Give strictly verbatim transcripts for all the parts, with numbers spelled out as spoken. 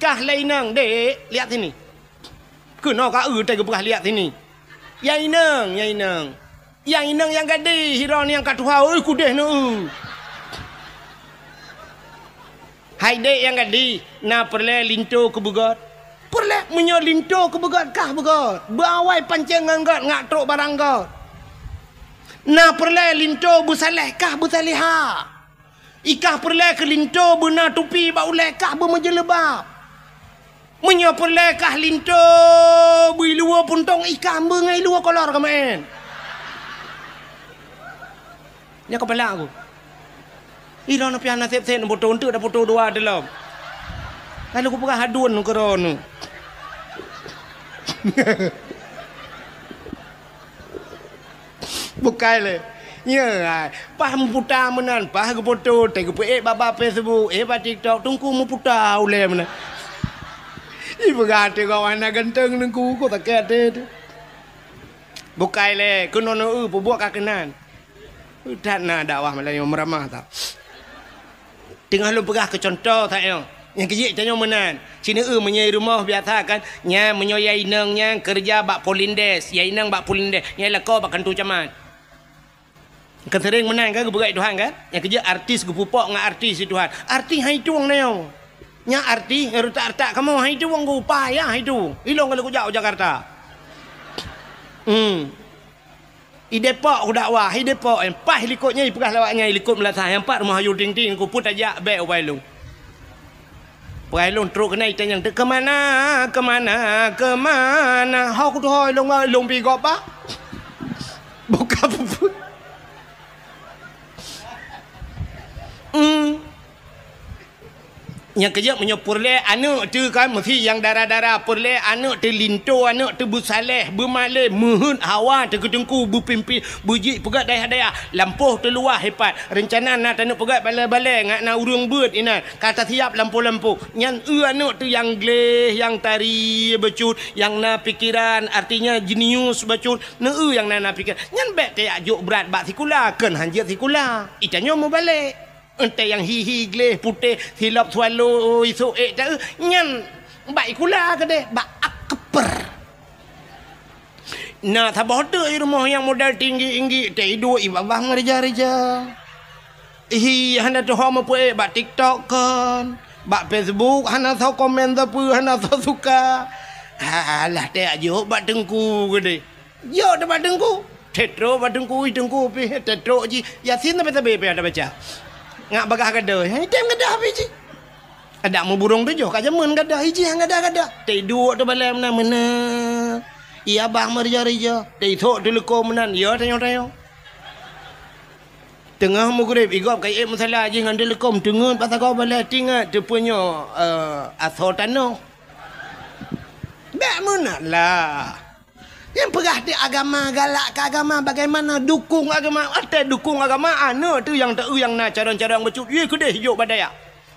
Kah lé inong, "Dek, lihat sini." Keunoe ka eu teuh geupeugah, "Lihat sini." "Ya inong, ya inong." "Ya inong nyang gadih, hiron nyang ka tuha, ui kudeh neu." "Hai dek nyang gadih, na peureulée linto keu beugöt?" "Peureulée, meunyoe linto keu beugöt kah beugöt. Beuawai pancéng ngon göt ngat trok barang göt." "Na peureulée linto beusaléh kah beusaléha?" "Ikah peureulée keu linto beuna tupi bak ulée kah beumeujeuleuba?" "Meunyoe peureulée kah linto beuiluwa puntông, ikah beungai luwa kolor keumaén." Nyoe kepala aku. Ih, droeneuh piah na sép-sép neupoto, eunteuk dapoto dua dilom. Lalu kupeugah hadun keudroe nyoe. Bukai lé. Nyoe, ai, paih meuputa meunan, paih geupoto, teuh geupeuék bak, bak Facebook, ék bak TikTok, teungku meuputa ulée meunan. Ipeugah teuh gawah na ganteng teungku, kok sakét até teuh. Bukai lé, keunoe neu-eu peubuet ka keunan. That na dakwah malam nyoe meuramah tau. Teungoh lôn peugah keu cuntoh that nyoe. Nyang keujeuet tanyoe meunan. Sineu-eu meunyoe i rumoh biasa kan, nyan meunyoe ya inong nyan keureuja bak Polindes, ya inong bak Polindes, nyan lakoe bak kantor camat. Kan sering meunan kan geupeugah Tuhan kan? Nyang keujeuet artis geupupok ngon artis di Tuhan. Artis hai tueng na nyoe. Nyan artis, retak-retak kamoe hai tueng geuupah ya hai tueng. Ilong kali kujak u Jakarta. Hmm. I Depok kudakwah, i Depok, eh, paih likot nyan ipeugah lawak nyan i likot meulasah nyang pat rumoh Ayu Ting Ting, ku peutajak bék ubak ilong. Peugah ilong trok keunan itanyong, "Kemana, kemana, kemana?" Ho kutuho ilong, ilong pi gob ba. Buka pupu. Hmm. Nyang keujeuet meunyoe peureulée aneuëk teuh kan meusi nyang dara-dara, peureulée aneuëk teuh linto, aneuëk teuh beusaléh, beumalée, meuheuet hawa teuh keu teungku, beupimpin, beujeuet peugah dayah-dayah, lampôh teuh luwah hipat, reuncana na taneuk peugah balée-balée, ngat na ureuëng beuet inan, ka tasiap lampôh-lampôh. Nyan eu aneuëk teuh nyang gleh, nyang tari bacut, nyang na pikeran, artinya jenius bacut, neu-eu nyang na, na pikeran. Nyan bék tajak jok brat bak sikula, kon han jeuet sikula. Itanyoe meubalek. Entée nyang hi-hi gleh putéh silop swallow isok ék ta-eu, nyan bak ikula keudeh, bak akper. Na saboh teuk i rumoh nyang modal tinggi-inggi, teuiduek i babah ngon reja-reja. Hi hana tuho meupeuék bak TikTok kon, bak Facebook hana soe komen sapeue, hana soe suka. Alah, teuh jok bak teungku keudeh. Jok teuk bak teungku. Teutrok bak teungku, ih teungku pih teutrok jih. Yasin sabe-sabe pih ada baca. Ngak bagaih gadoh, hai tem gadoh pih jih. Adak meuburông tujoh ka jameun gadoh, ih jih han gadoh-gadoh. Teuduek teuk balée meunan-meunan. Iya bah meureja-reja, teuisok teuleuko meunan, ya tanyoe-tanyoe. Teungoh meugreb, i gob ka iék musala jih ngon teuleuko, teungeut bak sagoe balée, tingat teupeue nyoe, eh, asoe tanoh. Bék meunan lah. Nyang peugah di agama, galak keu agama, bagaimana dukung agama? Watée dukung agama, aneuëk teuh nyang teu nyang na carông-carông bacut, yue keudeh jok bak dayah.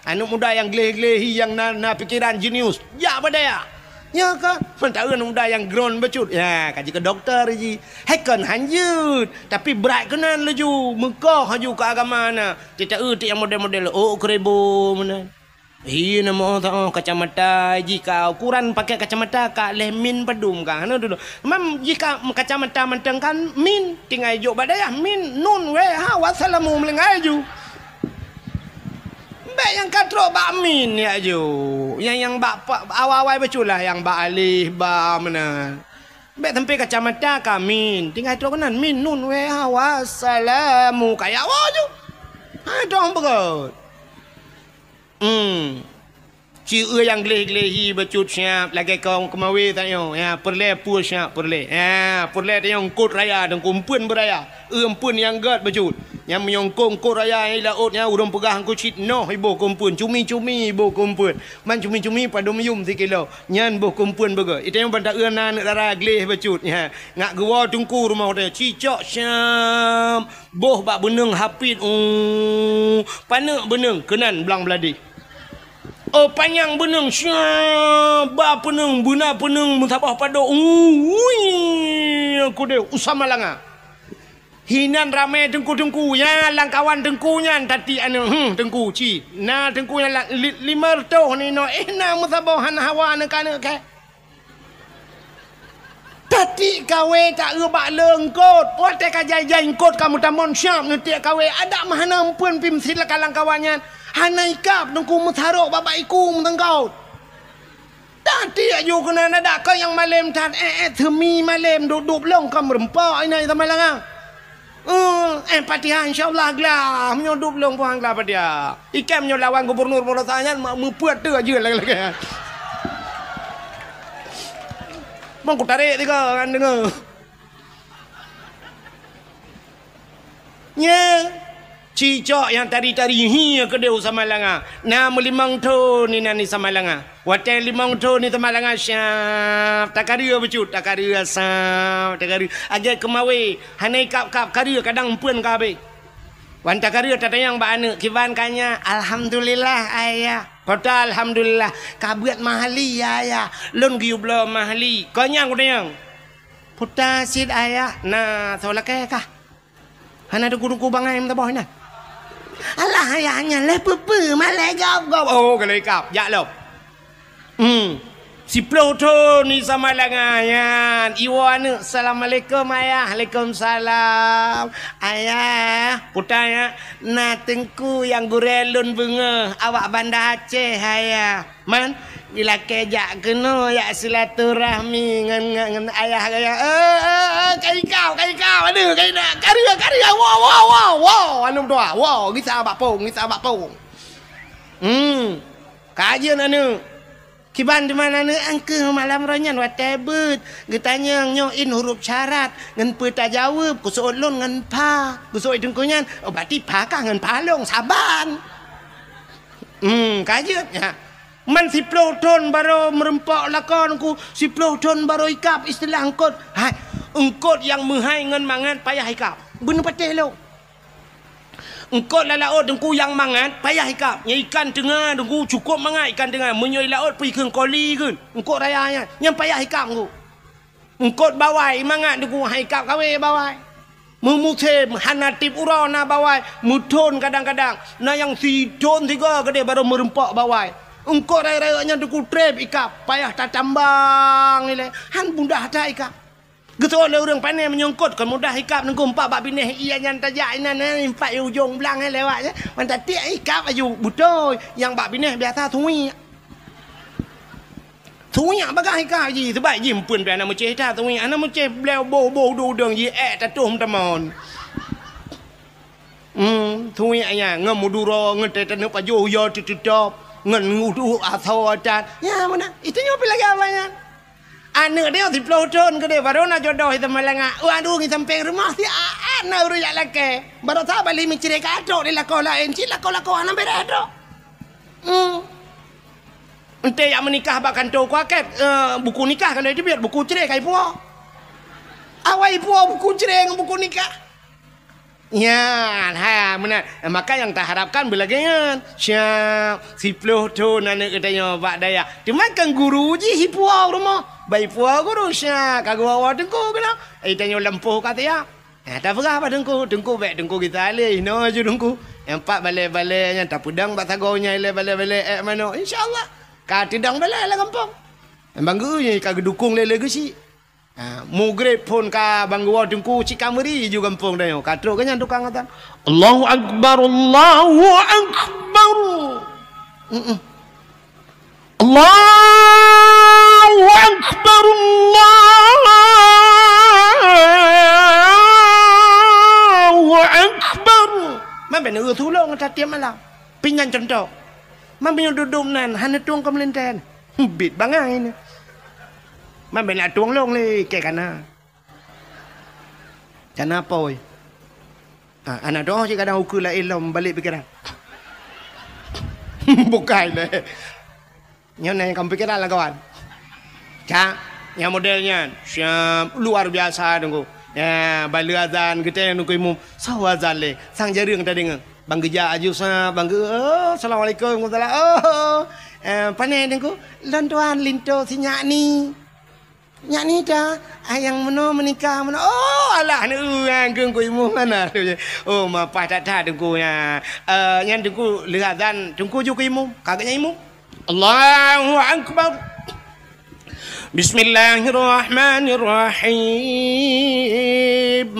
Aneuëk muda nyang gleh-gleh hi, nyang na, na pikeran jenius, jak bak dayah. Ya kan? Seumantara aneuëk muda nyang gron bacut, ya, ka jeuet keu dokto jih. Hai kon han jeuet, tapi brat keunan laju, meukoh laju keu agama na. Teu-teu nyang model-model, oh, keureubo meunan. Hi, na moh ta-, oh, kacamata jih ka ukuran pakai kacamata ka lhée min padum ka. Hana dulu. Mam jih ka kacamata mantong kan min, tinggai jok bak dayah min, nun, wée, ha, wassalamu meulinggai ju. Bék nyang ka trok bak min ya ju. Nyang, nyang bak pa-, awai-awai bacut lah, nyang bak alif, ba meunan. Bék sampai kacamata ka min, tinggai trok keunan min, nun, wée, ha, wassalamu, ka ya woe ju. Ha, dong beugôt. Hmm. Ci eu nyang gleh-gleh hi bacut siap lagée kong keumawe tanyoe. Ya, peureulée peue siap peureulée. Ya, peureulée tanyoe eungkôt raya dan kumpeuen beuraya. Eu eumpeuen nyang gét bacut. Nyang meunyoe eungkôt, eungkôt raya nyang i laôt nyan ureuëng peugah eungkôt cit noh iboh kumpeuen, cumi-cumi iboh kumpeuen. Man cumi-cumi padum yum sikilo. Nyan boh kumpeuen beugét. Itanyoe ban ta eu na aneuëk dara gleh bacut. Ya, ngak geuwoe teungku rumoh teuh. Cicok siap. Boh bak beuneueng hapit, uh, paneuk beuneueng keunan blang bladeh. Oh, panyang beuneueng, sya, ba peuneueng, beuna peuneueng, meusaboh padok, uh, ui, aku deh, usam malanga. Hinan ramé teungku-teungku, ya, lam kawan teungku nyan tatiek aneuk, hmm, teungku ci. Na teungku nyan la-, li-, limong reutôh ninoe, eh, na meusaboh hana hawa aneuk-aneuk kèe. Tatiek kawé ta eu bak le eungkôt. Watèe ka jai-jai eungkôt ka meutamong siap neutiek kawé. Adak meuhana eumpeuen pih meusilakan lam kawan nyan. Hana ikab teungku meusarok bak-bak iku meuteungkôt. Tatiek ju keunan adak keu nyang malém that, eh, eh, seumi malém duek-duek lông ka meurumpok inan sama langa. Eh, eh, Fatihah insya Allah glah. Meunyoe duek lông puang glah Fatihah. Ikam nyoe lawan gubernur Polosa nyan ma-, meupeuet teuk jeuet lagèe-lagèe. Bang kutarek tiga kan deungoe. Nya, cicok nyang tari-tari hi keudéh u Samalanga. Na meulimong thon inan di Samalanga. Watèe limong thon di Samalanga, syap, takareu bacut, takareu asap, takareu. Agèe keumawé, hana ikab-kab kareu kadang eumpeuen ka habéh. Wan takareu tatanyong bak aneuk, kiban ka nyak, alhamdulillah, ayah. Kota alhamdulillah, ka beuet mahli, ya, ayah. Lôn geuyue bloe mahli. Kon nyang kutanyong. Puta cit ayah, na soe lakèe kah? Hana teungku-teungku bangai meusaboh inan. Alah ayah nyan lé peue-peue, malèe gob-gob. Oh, ka lheueh ikab, jak lom. Hmm. Siploh thon di Samalanga nyan. Iwoe aneuk, "Assalamualaikum ayah." "Waalaikumsalam." "Ayah," puta nyan, "na teungku nyang gurèe lôn beungèh awak Banda Aceh, ayah." Man, ilakèe jak keunoe jak silaturahmi ngon, ngon, ngon ayah gaya. Eh, eh, eh, ka ikab, ka ikab, aduh, ka ikab. Kareu, kareu, woe, woe, woe, woe, aneuk dua, woe, gisa bak pông, gisa bak pông. Hmm, ka jeuet aneuk. Kiban teuma aneuk, angkeuh malam roh nyan watèe beuet. Geutanyong nyoe in huruf syarat, ngon peue tajaweueb, geuseuôt lôn ngon pha. Geuseuôt teungku nyan, oh, berarti pha kah ngon pha lôn, saban. Hmm, ka jeuet, ya. Man siploh thon barô meurumpok lakoe teungku, siploh thon barô ikab istilah eungkôt. Hai, eungkôt nyang meuhai ngon mangat payah ikab. Beuneupatéh lôn. Eungkôt lam laôt teungku nyang mangat payah ikab. Nyang ikan teunga teungku cukôp mangat ikan teunga. Meunyoe i laôt peue ikheun koli kheun. Eungkôt raya nyan, nyan payah ikab teungku. Eungkôt bawai mangat teungku, hai ikab kawé bawai. Meumusém hana tiep uroe na bawai, meuthon kadang-kadang. Na nyang sithon sigoe keudéh barô meurumpok bawai. Eungkôt rayeuk-rayeuk nyan teungku trép ikab, payah tatambang ilèe. Han mudah that ikab. Geuteuôt lé ureueng pané meunyoe eungkôt kon mudah ikab teungku, empat bak binéh ie nyan tajak inan, eh, empat ujong blang, eh, lewat, eh. Wan tatiek ikab aju beutôi, nyang bak binéh biasa suwiek. Suwiek bagah ikab jih, sebab jih eumpeuen pih hana meucéh that suwiek, hana meucéh bèe boh-boh udeueng-udeueng jih, ék tatuh meutamon. Hmm, suwiek nyan ngon meuduro, ngon teuh taneuk pajoh yo teuteutop, ngon udeueng asoe that. Ya, meunan. Itu nyoe pih lagèe awak nyan. Aneuk dia siploh thon keudéh, barô na jodoh i Samalanga. Waduh, ngi sampéng rumoh si Aat na ureueng jak lakèe. Barô saban lé meucré ka trok di lakoe laén, cit lakoe-lakoe hana bèrèh trok. Hmm. Enté jak meunikah bak kantô kuakét, eh, buku nikah ka lheueh teubiet, buku cré ka ipuwoe. Awai ipuwoe buku cré ngon buku nikah. Nyan, ha, meunan. Maka nyang taharapkan beulagèe nyan. Siap, siploh thon aneuk geutanyoe bak dayah. Teuma kan guru jih ipuwoe u rumoh. Bak ipuwoe guru, siap, ka geuwoe-woe teungku keunoe. Eh, tanyoe lampôh ka siap. Eh, tapeugah bak teungku, teungku bèk teungku gisa lé, inoe ju teungku. Nyang pat balèe-balèe nyan tapeudong bak sagoe nyan ilèe balèe-balèe ék manok. Insya Allah, ka teudong balèe lam gampông. Bang geu nyan ka geudukong lé lé geuchik. Ha, mugreb phon ka bang geuwoe teungku cit ka meuri ju gampông tanyoe. Ka trok geuh nyan tukang azan. Allahu Akbar, Allahu Akbar. Mm-mm. Allahu Akbar, Allahu Akbar. Man bèk neureueh tulông ata tiep malam. Pih nyan cuntoh. Man meunyoe dudoe nan hana tueng keu meulintèe. Bit bangai nyoe. Man bèk na tueng lôn lé kèe kana. Kana pôi. Ha, aneuk doh cit kadang ukeue laén lom balek pikeran. Bukai lé. Nyoe na nyang ka pikeran lam kawan. Cak, nyang model nyan. Siap, luar biasa teungku. Ya, baleue azan geutanyoe teungku imum. Soe azan lé, sang jareueng tadeungoe. Bang geujak aju sa, bang geu, oh, assalamualaikum, waalaikumsalam. Oh, eh, pane teungku, lôn tuan linto sinyak ni. Nyak ni ta, ah, nyang meunoe meunikah meunoe. Oh, alah, neu, ah, keu Teungku Imum hana. Oh, mapah that-that Teungku nyan. Eh, nyan Teungku lheueh azan, Teungku ju keu Imum. Ka geuhnyan Imum. Allahu Akbar. Bismillahirrahmanirrahim.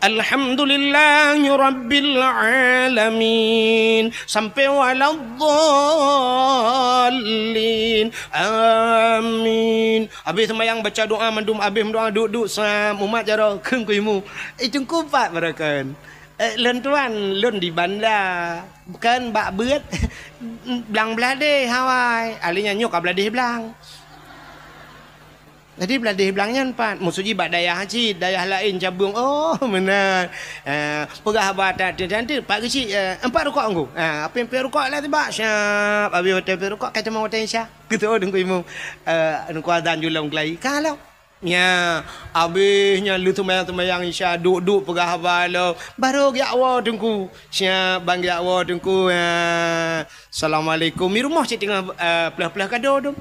Alhamdulillahirabbil alamin. Sampai waladdallin. Amin. Habéh seumayang baca doa mandum, habéh meudoa duek-duek sam, umat jaroe kheun keu Imum. Eh, Teungku pat baroekon. Eh, lôn tuan, lôn di Banda. Bukan bak beuet, blang bladeh awai. Ahli nyan nyoe ka bladeh blang. Jadi bladeh blang nyan pat, maksud jih bak dayah cit, dayah laén cabeueng. Oh, meunan. Eh, peugah haba that, that, that, pat geuchik, eh, empat rukok Teungku. Ah, apé-apé rukok lah tibak, siap. Habéh watèe peuet rukok, ka teuma watèe Isya. Keu Teungku Imum, eh, Teungku azan ju lom keulayi. Ka lom. Nya, habéh nyan lheueh seumayang-seumayang Isya, duek-duek peugah haba lom. Barô geujak woe Teungku. Siap, ban geujak woe Teungku. Ya. Assalamualaikum. Di rumoh cit teungoh, eh, plôh-plôh kado tu.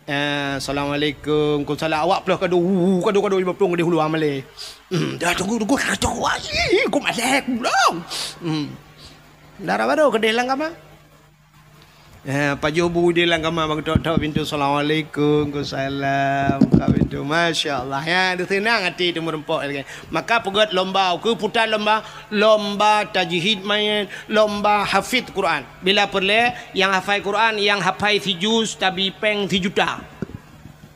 Eh, assalamualaikum. Waalaikumsalam. Awak plôh kado. Uh, kado-kado lima ploh di hulu amalé. Hmm, dah Teungku, Teungku, dah Teungku. Wah, ih, ku malèe pulang. Hmm. Dara barô keudéh lam kama. Eh, pajoh bu di lam kama bak tok-tok pintu. Assalamualaikum, waalaikumsalam. Ka pintu. Masya Allah. Ya, di seunang hati tu meureumpok lagi. Maka peugöt lomba, ukeue puta lomba, lomba tajwid main, lomba hafiz Quran. Bila peureulèe, nyang hafai Quran, nyang hafai sijuz, tabi péng sijuta.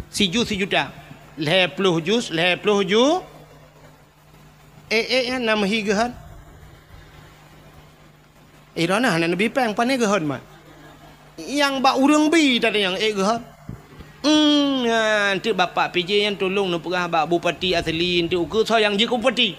Sijuz sijuta. Lhèe plôh juz, lhèe plôh ju-, eh, eh, ya, na meuhi geuhon. Eh, droeneuh hana neubi péng, pane geuhon mat. Nyang bak ureueng bi tadi nyang ék geuhon. Hmm, nyan teuk Bapak P J nyan tulông neupeugah bak Bupati Asli, enteuk ukeue soe nyang jeuet keu Bupati.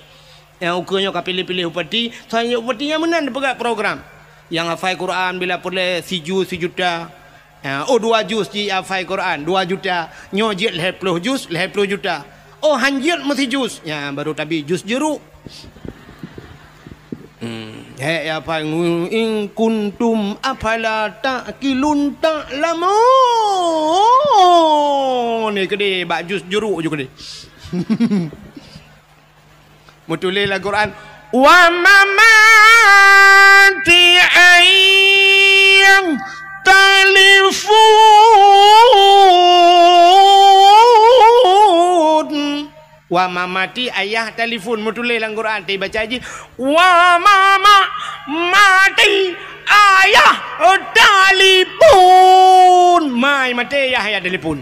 Nyang ukeue nyoe ka piléh-piléh Bupati, soe nyang jeuet Bupati nyan meunan neupeugah program. Nyang hafai Quran bila peureulèe sijuz sijuta. Ha, oh, dua juz jih hafai Quran, dua juta. Nyoe jeuet lhèe plôh juz, lhèe plôh juta. Oh, han jeuet meusijuz. Nyan baru tabi juz jeuruk. Hmm. Hèk ya, hafai, "In kuntum afala ta'qilun ta'lamun." Ni keudéh bak juz jeuruk ju keudéh. Meutuléh lam Quran, "Wa mamati ayyam talifun." Wa mamati ayyam talifun. Meutuléh lam Quran, tapi baca jih, "Wa mama mati ayyam talifun." Mai maté yah, yah talifun.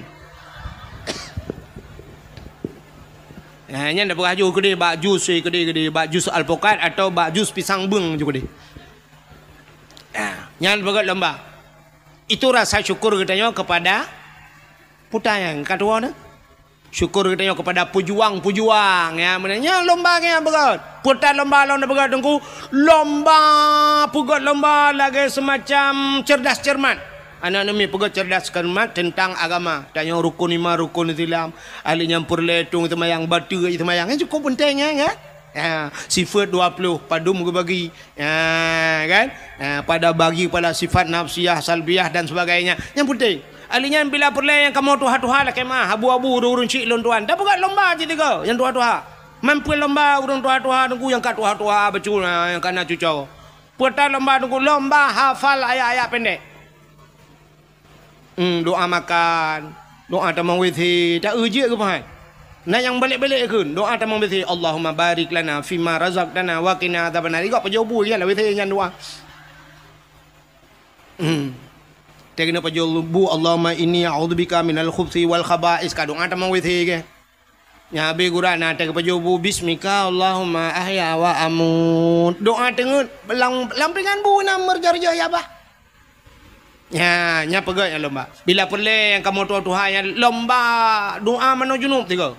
Ha, nyan dak peugah ju keudéh bak jus, eh, keudéh, keudéh, bak jus alpukat atau bak jus pisang beung ju keudéh. Ha, nyan peugöt lomba. Itu rasa syukur geutanyoe kepada puta nyang ka tuwoe na. Syukur geutanyoe kepada pejuang-pejuang, ya, meunan nyan lomba nyang peugöt. Puta lomba lom na peugöt Teungku, lomba peugöt lomba lagèe semacam cerdas cermat. Aneuk neumi peugöt cerdas cermat teuntang agama. Tanyoe rukun iman, rukun Islam. Ahli nyang peureulèe tueng seumayang, bateue seumayang. Nyan cukup peunteng, ya, kan? Ya, sifat dua puluh, padum geubagi. Ya, kan? Ya, pada bagi pada sifat nafsiyah, salbiyah dan sebagainya. Nyan peunteng. Ahli nyan bila peureulèe nyang kamoe tuha-tuha lakèe meu'ah, abu-abu ureueng-ureueng chik lôn tuan. Tapeugöt lomba cit tiga nyang tuha-tuha. Meunyoe lomba ureueng tuha-tuha Teungku nyang ka tuha-tuha bacut, ha, nyang ka na cucoe. Peue ta lomba Teungku, lomba hafal ayat-ayat pendek. Hmm, doa makan, doa tamong W C, ta eu jeuet keu pahat. Na nyang balek-balek kheun, doa tamong W C, "Allahumma barik lana fima razaqtana wa qina adzabannar." Igoe pajoh bu nyan lam W C nyan doa. Hmm. Teuh keuneuk pajoh bu, "Allahumma inni a'udzubika minal khubsi wal khaba'is." Ka doa tamong W C keu. Nyan habéh gura na teuh pajoh bu, "Bismika Allahumma ahya wa amut." Doa teungeut lam, lam pingan bu na meureujoh-reujoh ya bah. Nya, nya peugöt nyang lomba. Bila peureulèe nyang kamoe tuha-tuha nyan lomba doa manoe junub tiga.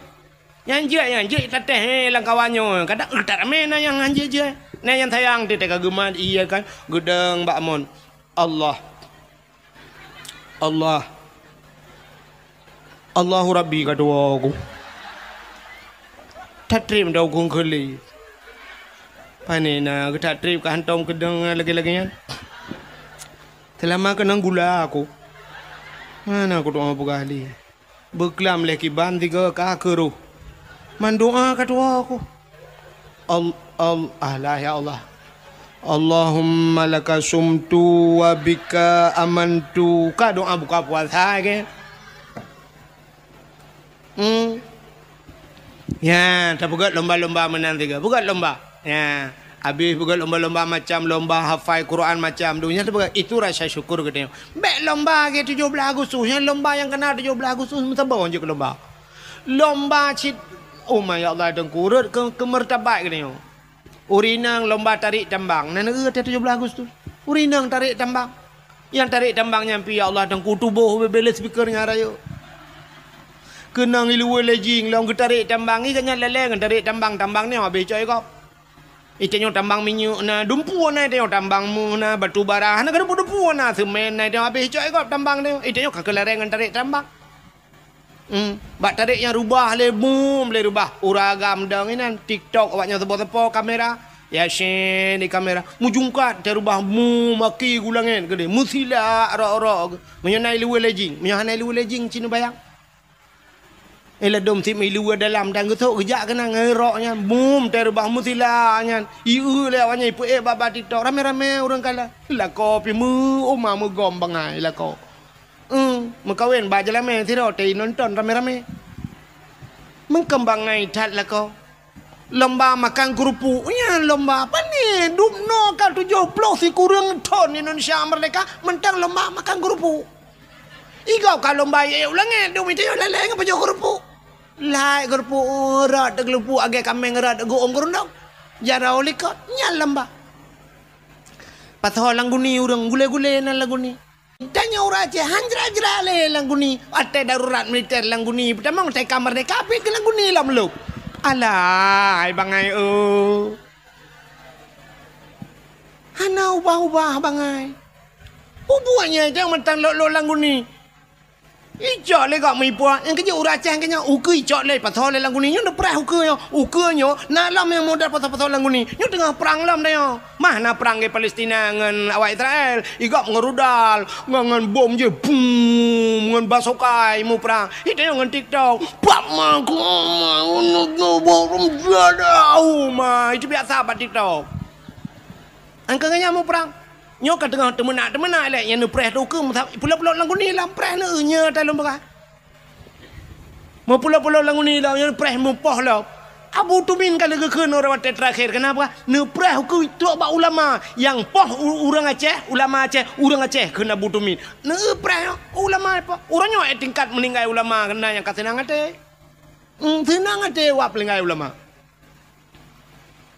Nyan jeuet, nyan jeuet tatéh, eh, lam kawan nyoe. Kadang, eh, that ramé na nyang han jeuet-jeuet. Na nyang sayang teuh ka geumat, iya kan, geudong bak mon. Allah. Allah. Allahu Rabbi ka tuwoe ku. Tatrép dah ukun keuli. Pane na geutak trép ka hantom keudong lagèe-lagèe nyan. Seulama keunong gula aku. Mana aku doa peugah lé. Beuklam lé kiban tiga ka keuroh. Mandoa ka tuwoe ku. Al-, al-, alah ya Allah. Allahumma laka sumtu wa bika amantu. Ka doa buka puasa ke? Hmm. Ya, tapeugöt lomba-lomba meunan tiga. Peugöt lomba. Ya. Habis peugöt lomba-lomba macam lomba hafai Quran macam tu. Nyan tapeugöt itu rasa syukur geutanyoe. Bèk lomba lagèe tujoh blah Agustus. Nyan lomba nyang keunan tujoh blah Agustus meusaboh jeuet keu lomba. Lomba cit, oh ma ya Allah, teungku, rhot keu, keu martabat geutanyoe. Ureueng inong lomba tarék tambang, na neueu teuh tujoh blah Agustus. Ureueng inong tarék tambang. Nyang tarék tambang nyan pih ya Allah, teungku, tuboh bèk-bèk lé speaker nyan rayeuk. Keunong i luwa lé jing, lôn geutarék tambang, i gobnyan lalè ngon tarék tambang, tambang nyoe habéh cok i gob. I tanyoe tambang minyeuk na, dumpeue na i tanyoe, tambang meuh na, batu bara, hana keudumpeue-dumpeue na, seumén na i tanyoe, habéh cok i gob tambang nyoe. I tanyoe ka keulareng ngon tarék tambang. Hmm, bak tarék nyang rubah lé, bum, lé rubah. Ureueng agam dong inan, TikTok awak nyan seupo-seupo kamera. Yasin di kamera. Meujungkat, tareubah, bum, aki gulangét geude. Meusilak rok-rok. Meunyoe na i luwa lé jing, meunyoe hana i luwa lé jing, ci neubayang. Eh, ladôm sit meuiluwa dalam dan geusok geujak keunan ngon rok nyan. Bum, tareubah meusilak nyan. Ieu lé awak nyan ipeuék bak-bak TikTok. Ramé-ramé ureueng kalon. Lakoe pih meu-, uma meugom bangai lakoe. Eum, meukawen bak jeulamé sidroe teu nonton ramé-ramé. Meukeumbang ngai that lakoe. Lomba makan keurupuk. Nyan lomba apa ni? Dum noe ka tujoh ploh sikureueng thon Indonesia merdeka, mantong lomba makan keurupuk. Igob ka lomba iék u langét, dum itu lalé ngon pajoh keurupuk. Lai keurupuk, rot keurupuk, agé kaméng rot geuôm keurundong. Jaroe likot, nyan lomba. Pasoe lam guni ureueng, gulé-gulé nan lam guni. Tanyoe ureueng Aceh han jra-jra lé lam guni, watèe darurat militer lam guni, peutamong teuka meurdeka pih keu lam guni lom lôb. Alah, hai bangai, oh. Hana ubah-ubah bangai. Peue buet nyan nyang mantong lôk-lôk lam guni. Icok lé gob meuipuak, nyang keujeuet ureueng Aceh keu nyan ukeue icok lé, pasoe lé lam guni nyoe neupreh ukeue nyoe. Ukeue nyoe na lom nyang model pasoe-pasoe lam guni. Nyoe teungoh prang lom tanyoe. Mah na prang lé Palestina ngon awak Israel. Igob ngon rudal, ngon, ngon bom jih, bum, ngon basokai muprang. Itu nyoe ngon TikTok. Pak ma, ku ma, unu, unu, bom, jadah, uma. Itu biasa bak TikTok. Angka ngon nyan muprang. Nyoe ka teungoh teumeunak-teumeunak lé, nyang neupreh tu ukeue meusa-, pulop-pulop lam guni lom preh neu nyoe talom peugah. Meupulop-pulop lam guni lom, nyang preh meupoh lom. Abu Tumin ka lheueh geukheun uroe watèe teurakhir, keuneuk neupreh ukeue trok bak ulama nyang poh u-, ureueng Aceh, ulama Aceh, ureueng Aceh kheun Abu Tumin. Neupreh ulama poh. Uroe nyoe tingkat meuninggai ulama keunan nyang ka seunang até. Hmm, seunang até awak peulinggai ulama.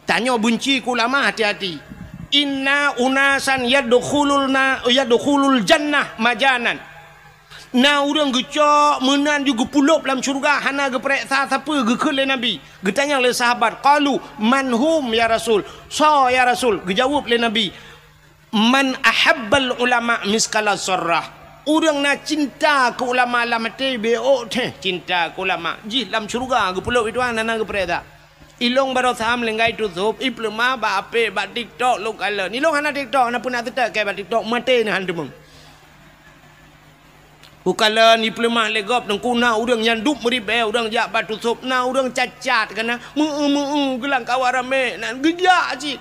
Tanyoe beunci keu ulama, hati-hati. Inna unasan yadkhulul na-, yadkhulul jannah majanan. Na ureueng geucok meunan ju geupulop lam syeuruga hana geupareksa sapeue, geukheun lé Nabi. Geutanyong lé sahabat, qalu, "Man hum ya Rasul?" Soe ya Rasul? Geujaweueb lé Nabi, "Man ahabbal ulama miskala zarrah." Ureueng na cinta keu ulama lam até beu-ôk teuh cinta keu ulama. Jih lam syeuruga geupulop itu hana geupareksa. Ilong baroe sam linggai tusôb, ipeuleumah bak apek, bak TikTok lôn kalon. Ilong hana TikTok, hana peunak seutôt keu bak TikTok, maté neuh han teumeung. Kukalon ipeuleumah lé gob teungku na ureueng nyang duek meuribée, ureueng jak bak tusôb, na ureueng cacat kana, meu-eu-meu-eu geulang kawa ramé, nan geujak cit.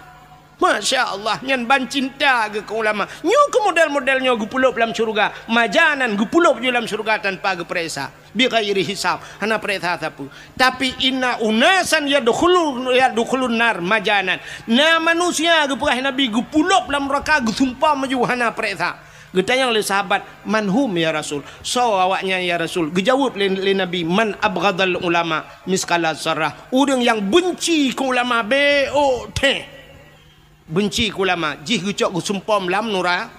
Masya Allah, nyan ban cinta geuh keu ulama. Nyoe keu model-model nyoe geupulop lam syeuruga. Majanan geupulop ju lam syeuruga tanpa geupareksa. Bighairi hisab, hana pareksa sapeue. Tapi inna unasan yadkhulu-, yadkhulun nar majanan. Na manusia geupeugah Nabi geupulop lam neuraka geusumpom ju hana pareksa. Geutanyong lé sahabat, "Man hum ya Rasul?" Soe awaknyan ya Rasul? Geujaweueb lé, lé Nabi, "Man abghadal ulama miskala zarrah." Ureueng nyang beunci keu ulama beu-ôk teuh. Beunci keu ulama, jih geucok geusumpom lam nura.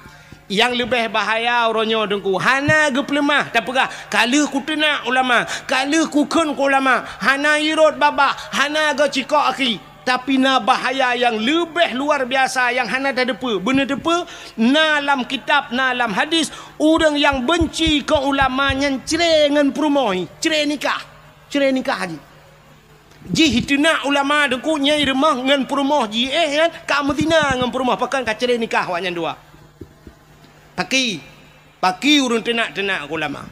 Nyang leubeh bahaya uroe nyoe teungku, hana geupeuleumah tapeugah, "Ka lheueh kuteunak ulama, ka lheueh kukheun keu ulama." Hana irot babah, hana geucikok akhi. Tapi na bahaya nyang leubeh luar biasa nyang hana tateupeue. Beuneuteupeu, na lam kitab, na lam hadis, ureueng nyang beunci keu ulama nyan cre ngon peurumoh, cre nikah. Cre nikah jih. Jih teunak ulama teungku nyang i rumoh ngon peurumoh jih, eh, nyan ka meuzina ngon peurumoh, pakon ka cre nikah awaknyan dua. Paki, paki ureueng teunak-teunak ulama.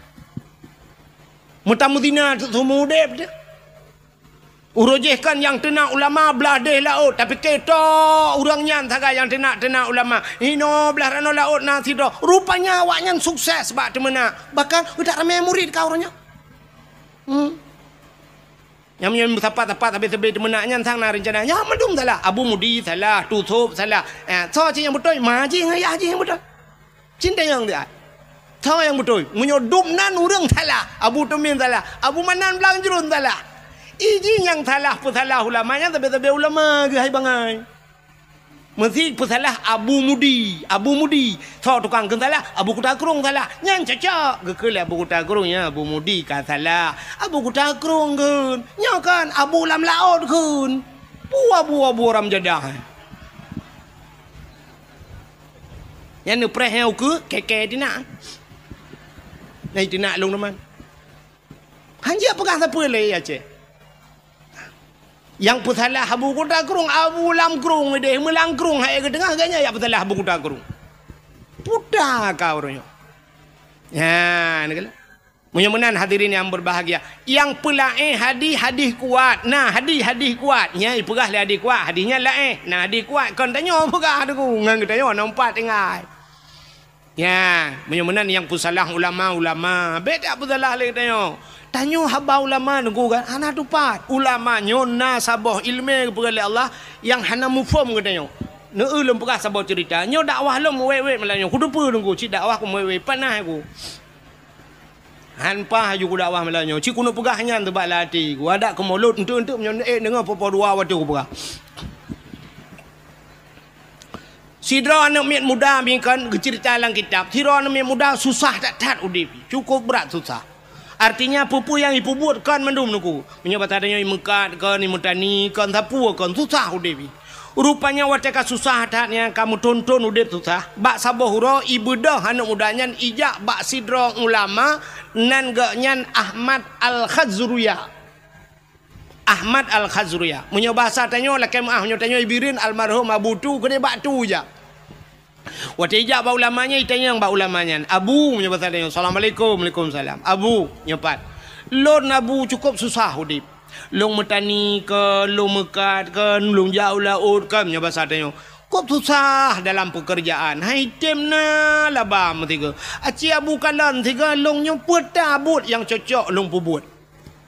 Meutameutina seumeu udeb teuh. Uroe jih kan nyang teunak ulama blah deh laôt, tapi keto ureuëng nyan sagai nyang teunak-teunak ulama. Inoe blah ranoe laôt na sidroe. Rupanya awak nyan sukses bak teumeunak. Bahkan utak ramé murid ka uroe nyan. Hmm. Nyang meunyoe meusapat-sapat sabe-sabe teumeunak nyan sang na reuncana. Nyan mandum salah. Abu Mudi salah, Tusop salah. Eh, soe cit nyang beutôi? Ma jih ngon yah jih nyang beutôi. Cintayong dia. Soe nyang beutôi? Meunyoe dum nan ureuëng salah, Abu Tumin salah, Abu Manan Blang Jrun salah. Iji nyang salah peusalah ulama nyan sabe-sabe ulama geuhai bangai. Meusi peusalah Abu Mudi, Abu Mudi. Soe tukang kheun salah? Abu Kuta Krueng salah. Nyan cocok. Geukheun lé Abu Kuta Krueng, ya, Abu Mudi ka salah. Abu Kuta Krueng kheun. Nyoe kan Abu Lam Laôt kheun. Pu Abu, Abu Ramjadah. Nyan neupreh nyang ukeue, keke tinak. Nyan tinak lôn teuma. Hanjeuet peugah sapeue lé Aceh. Nyang peusalah Abu Kuta Krueng, Abu Lam Krueng deh, meulang krueng hai geuteungoh, ganya nyang peusalah Abu Kuta Krueng. Puta ka ureuëng nyoe. Nyan, keulah. Meunyoe meunan hadirin yang berbahagia, nyang peulaén hadih, hadih kuat. Nah, hadih, hadih kuat. Nyang ipeugah lé hadih kuat, hadih nyan laén. Nah, hadih kuat kon tanyoe peugah tu ngon geutanyoe nompat tinggai. Ya, meunyoe meunan nyang peusalah ulama, ulama. Bék tak peusalah lé geutanyoe. Tanyoe haba ulama nunggu kan hana tupat. Ulama nyoe na saboh iéleumé geupeugah lé Allah nyang hana muphom geutanyoe. Neu lôn peugah saboh ceurita. Nyoe dakwah lôn wék-wék malam nyoe. Kuteupeu nunggu cit dakwah ku wék-wék panas ku. Han paih aju kudakwah malam nyoe. Cit keuneuk peugah nyan teuh bak lam até ku. Adak keumulot enteuk-enteuk meunyoe ék deungoe poh-poh dua watée kupeugah. Sidroe aneuk miet muda bingkon geuceurita lam kitab. Sidroe aneuk miet muda susah that-that udeb. Cukup brat susah. Artinya peue-peue nyang ipeubuet kon mandum nunggu. Meunyoe basa tanyoe imeukat kon, imeutani kon, sapeue kon, susah udeb. Rupanya watée ka susah that nyan ka meuthon-thon udeb susah, bak saboh uroe ibeudôh aneuk muda nyan ijak bak sidroe ulama nan geuh nyan Ahmad Al-Khazruya. Ahmad Al-Khazruya. Meunyoe basa tanyoe lakée meuáh, meunyoe tanyoe ibireuen almarhum Abu Tu keudeh bak tu ijak. Watée ijak bak ulama nyan, itanyong bak ulama nyan, "Abu," meunyoe basa tanyoe, "Assalamualaikum." "Waalaikumsalam." "Abu," nyoe pat, "Lôn Abu cukup susah udeb. Lôn meutani kon, lôn meukat kon, lôn jak u laôt kon," meunyoe basa tanyoe. Kop susah dalam peukeurjaan. Hai tem na laba meusigoe. Aci Abu kalon sigoe lôn nyoe peue ta buet nyang cocok lôn peubuet.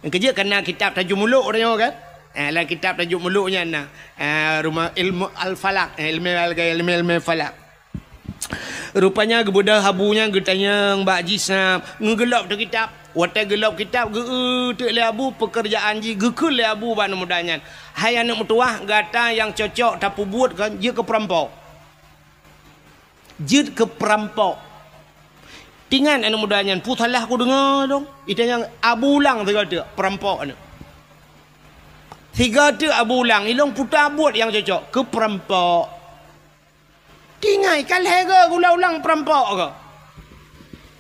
Keujeuet kana kitab Tajul Muluk tanyoe kan? Eh, lam kitab Tajul Muluk nyan na. Eh, rumah ilmu al-falak, eh, ilmu al-, ilmu, ilmu falak. Rupanya geubeudôh Abu nyan geutanyong bak jih sab, ngeugeulop teuh kitab. Watée geulop kitab geu-eu teuk lé Abu peukeurjaan jih, geukheun lé Abu bak aneuk muda nyan, "Hai aneuk meutuwah, gata nyang cocok tapeubuet kon jeuet keu peurampok." Jeuet keu peurampok. Tingat aneuk muda nyan, peue salah kudeungoe dong? Itanyong Abu ulang sigoe teuk, peurampok aneuk. Sigoe teuk Abu ulang, ilong peue ta buet nyang cocok keu peurampok. Tingai ka lhée goe gula ulang peurampok goe.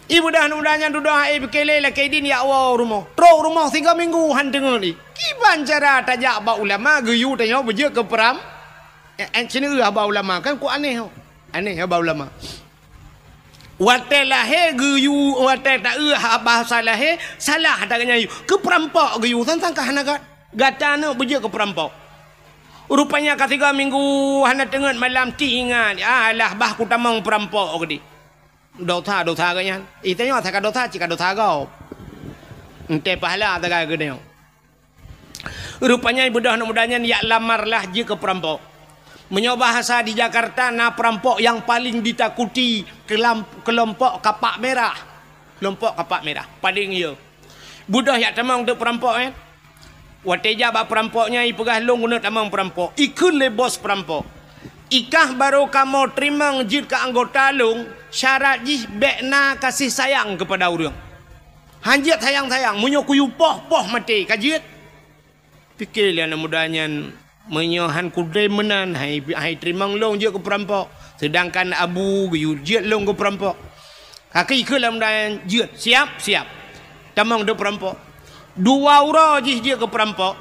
Ibeudôh aneuk muda nyan dudoe hai pike lé lakée idin yak woe u rumoh. Trok u rumoh sigoe minggu han teungeut i. Kiban cara tajak bak ulama geuyue tanyoe beujeuet keu peuram-, eh, eh, sineuk haba ulama kan ku aneh ho. Aneh haba ulama. Watée lahé geuyue, watée taeu haba sa lahé, salah ata geuh nyan yue. Keu peurampok geuyue, sang-sang ka hana gat-, gata aneuk beujeuet keu peurampok. Rupanya ka sigoe minggu hana teungeut malam ti ingat, "Alah, bah kutamong peurampok," geudi. Dosa-dosa geuh nyan. Itanyoe asai ka dosa, cit ka dosa gob. Entée pahala sagai geutanyoe. Rupanya ibeudôh aneuk muda nyan yak lamar lah jeuet keu peurampok. Meunyoe bahasa di Jakarta na peurampok nyang paleng ditakuti keulam-, keulompok kapak merah. Keulompok kapak merah, paleng yo. Beudôh yak tamong teuk peurampok nyan. Watée jak bak peurampok nyan ipeugah lôn keuneuk tamong peurampok. Ikheun lé bos peurampok, "Ikah barô kamoe teurimong jeuet keu anggota lôn, syarat jih bék na kasih sayang keupada ureuëng. Hanjeuet sayang-sayang, meunyoe kuyue poh-poh maté ka jeuet." Pike lé aneuk muda nyan, "Meunyoe han kudem meunan, hai, hai teurimong lôn jeuet keu peurampok, seudangkan Abu geuyue jeuet lôn keu peurampok." Kaki keu lam dayang jeuet, siap, siap. Tamong deuh peurampok. Dua uroe jih jeuet keu peurampok.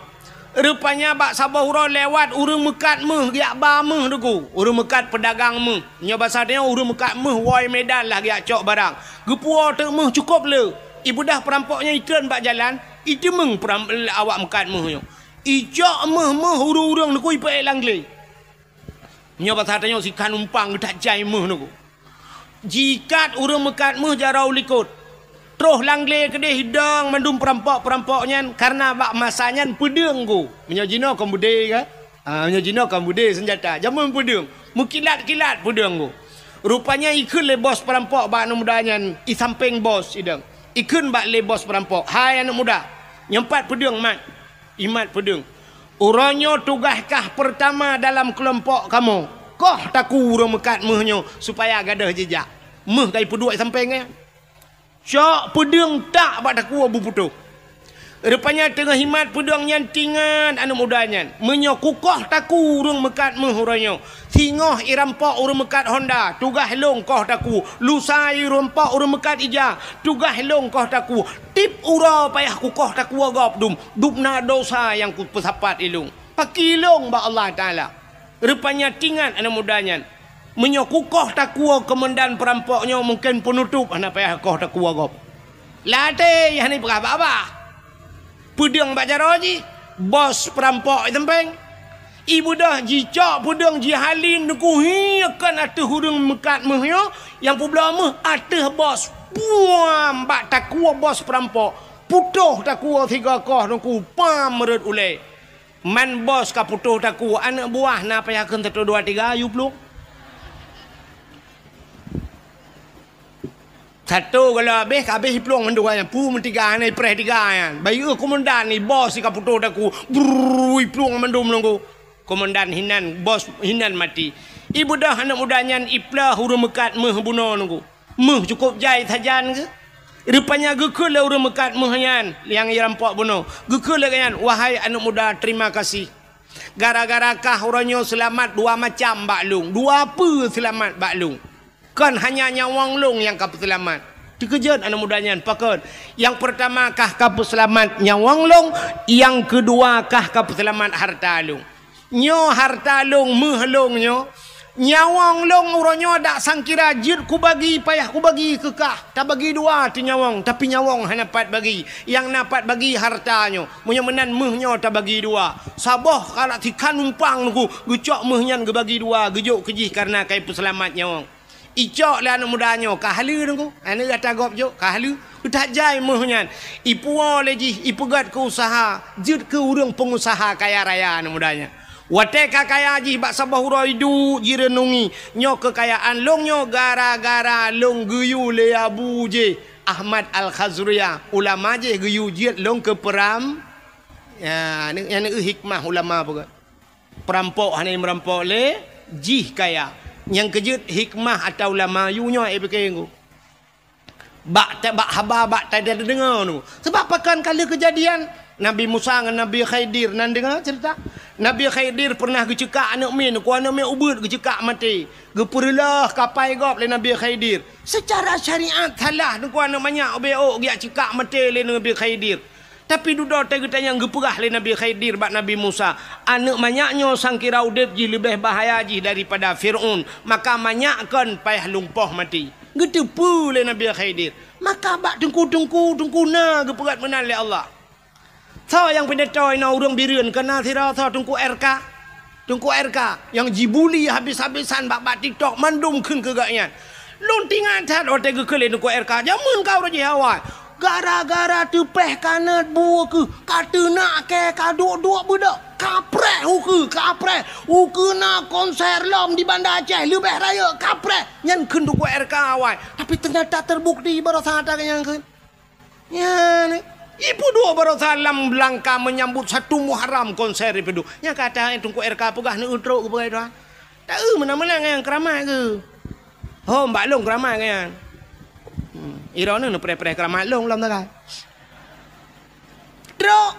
Rupanya bak saboh uroe lewat ureuëng meukat meuh, geujak ba meuh teungku. Ureuëng meukat peudagang meuh. Nyoe basa tanyoe ureuëng meukat meuh woe Medan lah geujak cok barang. Geupuwoe teuk meuh cukop le. Ibeudah peurampok nyan itreun bak jalan, iteumeung peram-, awak meukat méuh nyoe. Icok méuh-méuh ureuëng-ureuëng nyoe ku ipeuék lam glé. Nyoe basa tanyoe sikhan umpang geutak jai méuh nyoe ku. Jikat ureuëng meukat méuh jaroe u likot. Troh lam glé keudeh idong mandum peurampok-peurampok nyan, kareuna bak masa nyan peudeueng ku. Meunyoe jinoe kon beudé ka? Ah, meunyoe jinoe kon beudé seunjata. Jameun peudeueng. Meukilat-kilat peudeueng ku. Rupanya ikheun lé bos peurampok bak aneuk muda nyan, i sampéng bos idong. Ikheun bak lé bos peurampok, "Hai aneuk muda, nyoe pat peudeueng mat." Imat peudeueng. "Uroe nyoe tugaih kah peurtama dalam keulompok kamoe. Koh takue ureuëng meukat méuh nyoe supaya gadôh jijak." Méuh ka ipeuduek sampéng nyan. Cok peudeueng tak bak takue beuputôh. Rupanya teungoh imat peudeueng nyan tingat aneuk muda nyan, "Meunyoe kukoh takue ureuëng meukat méuh uroe nyoe, singoh irampok ureuëng meukat honda, tugaih lôn koh takue. Lusa irampok ureuëng meukat ija, tugaih lôn koh takue. Tiep uroe payah kukoh takue gob dum, dum na dosa nyang kupeusapat ilôn. Pakri lôn bak Allah Taala." Rupanya tingat aneuk muda nyan, "Meunyoe kukoh takue keumandan peurampok nyoe, mungken peunutôp hana payah koh takue gob." Latée hana ipeugah babah. Peudeueng bak jaroe jih, bos peurampok i sampéng. Ibeudah jicok peudeueng jihalin teungku hi kon ateueh ureuëng meukat méuh nyoe, nyang peubloe méuh ateueh bos. Puam bak takue bos peurampok. Putôh takue sigoe koh teungku, pam rot ulée. Man bos ka putôh takue, aneuk buah na payah kheun satu dua tiga, yue plueng. Satu kalau habéh, ka habéh iplueng mandum nyan. Pu meutiga nyan, ipreh tiga nyan. Bayeue komandan ni, bos ka putôh takue. Brrrr, iplueng mandum nunggu. Komandan hinan, bos hinan maté. Ibeudah aneuk muda nyan iplôh ureuëng meukat méuh bunoe nunggu. Méuh cukôp jai sajan geuh. Rupanya geukheun lé ureuëng meukat méuh nyan nyang irampok bunoe. Geukheun lé gobnyan, "Wahai aneuk muda, terima kasih. Gara-gara kah uroe nyoe seulamat dua macam bak lôn. Dua peue seulamat bak lôn. Kon hanya nyawöng lôn nyang ka peuseulamat." Teukeujot aneuk muda nyan, "Pakon?" "Nyang peurtama kah ka peuseulamat nyawöng lôn, nyang keudua kah ka peuseulamat hareuta lôn. Nyoe hareuta lôn, méuh lôn nyoe. Nyawöng lôn uroe nyoe dak sangkira jeuet kubagi, payah kubagi keu kah. Tabagi dua teuh nyawöng, tapi nyawöng hana pat bagi. Nyang na pat bagi hareuta nyoe. Meunyoe meunan méuh nyoe tabagi dua." Saboh kalak tikhan umpang nunggu, geucok méuh nyan geubagi dua, geujok keu jih kareuna ka ipeuseulamat nyawöng. Icok lé aneuk muda nyoe, ka haleue nunggu. Aneuk gata gob jok, ka haleue. Geutak jai méuh nyan. Ipuwoe lé jih, ipeugét keu useuha, jeuet keu ureuëng peungusaha kaya raya aneuk muda nyan. Watée ka kaya jih bak saboh uroe iduek jireunungi, "Nyoe keukayaan lôn nyoe gara-gara lôn geuyue lé Abu jih, Ahmad Al-Khazriyah. Ulama jih geuyue jeuet lôn keu peuram." Ya, nyan, nyan hikmah ulama peugah. Peurampok hana meurampok lé jih kaya. Nyang keujeuet hikmah ata ulama yue nyoe, eh, pike ngu. Bak ta-, bak haba, bak ta-, tadeungoe nyoe. Sebab pakon ka lheueh keujadian Nabi Musa ngon Nabi Khidir, nan deungoe ceurita? Nabi Khidir peureunah geuceukak aneuk miet, nungku aneuk miet ubeuet geuceukak maté. Geupeureuloh kapai gob lé Nabi Khidir. Seucara syariat salah, nungku aneuk manyak ubé ôk geujak ceukak maté lé Nabi Khidir. Tapi dudoe teuh geutanyong geupeugah lé Nabi Khidir bak Nabi Musa, "Aneuk manyak nyoe sangkira udeb jih leubeh bahaya jih daripada Fir'aun, maka manyak kon payah lumpoh maté." Geuteupeue lé Nabi Khidir. Maka bak teungku-teungku, teungku na geupeugét meunan lé Allah. Soe nyang pidato inoe ureuëng Bireuen, keunan sidroe soe, Teungku R K? Teungku R K nyang jibuli habis-habisan bak, bak TikTok, mandum kheun keu gobnyan. Lôn tingat that watée geukheun lé Teungku R K, jameun ka uroe jih awai. Gara-gara teupeh kanot bu ukeue, ka teunak kée, ka duek-duek beudôk, kapreh ukeue, kapreh. Ukeue na konser lom di Banda Aceh, leubeh rayeuk, kapreh. Nyan kheun Teungku R K awai. Tapi teunyata teubukti baroesa that nyang kheun. Nyan, ipeuduek baroesa lam langka meunyambot satu Muharram konser ipeuduek. Nyang ka that Teungku R K peugah neueu trok geupeugah droe. Taeu meunan-meunan nyan keuramat geuh. Hom bak lôn keuramat nyan. Hmm, droeneuh neupreh-preh keuramat lôn lom sagai. Trok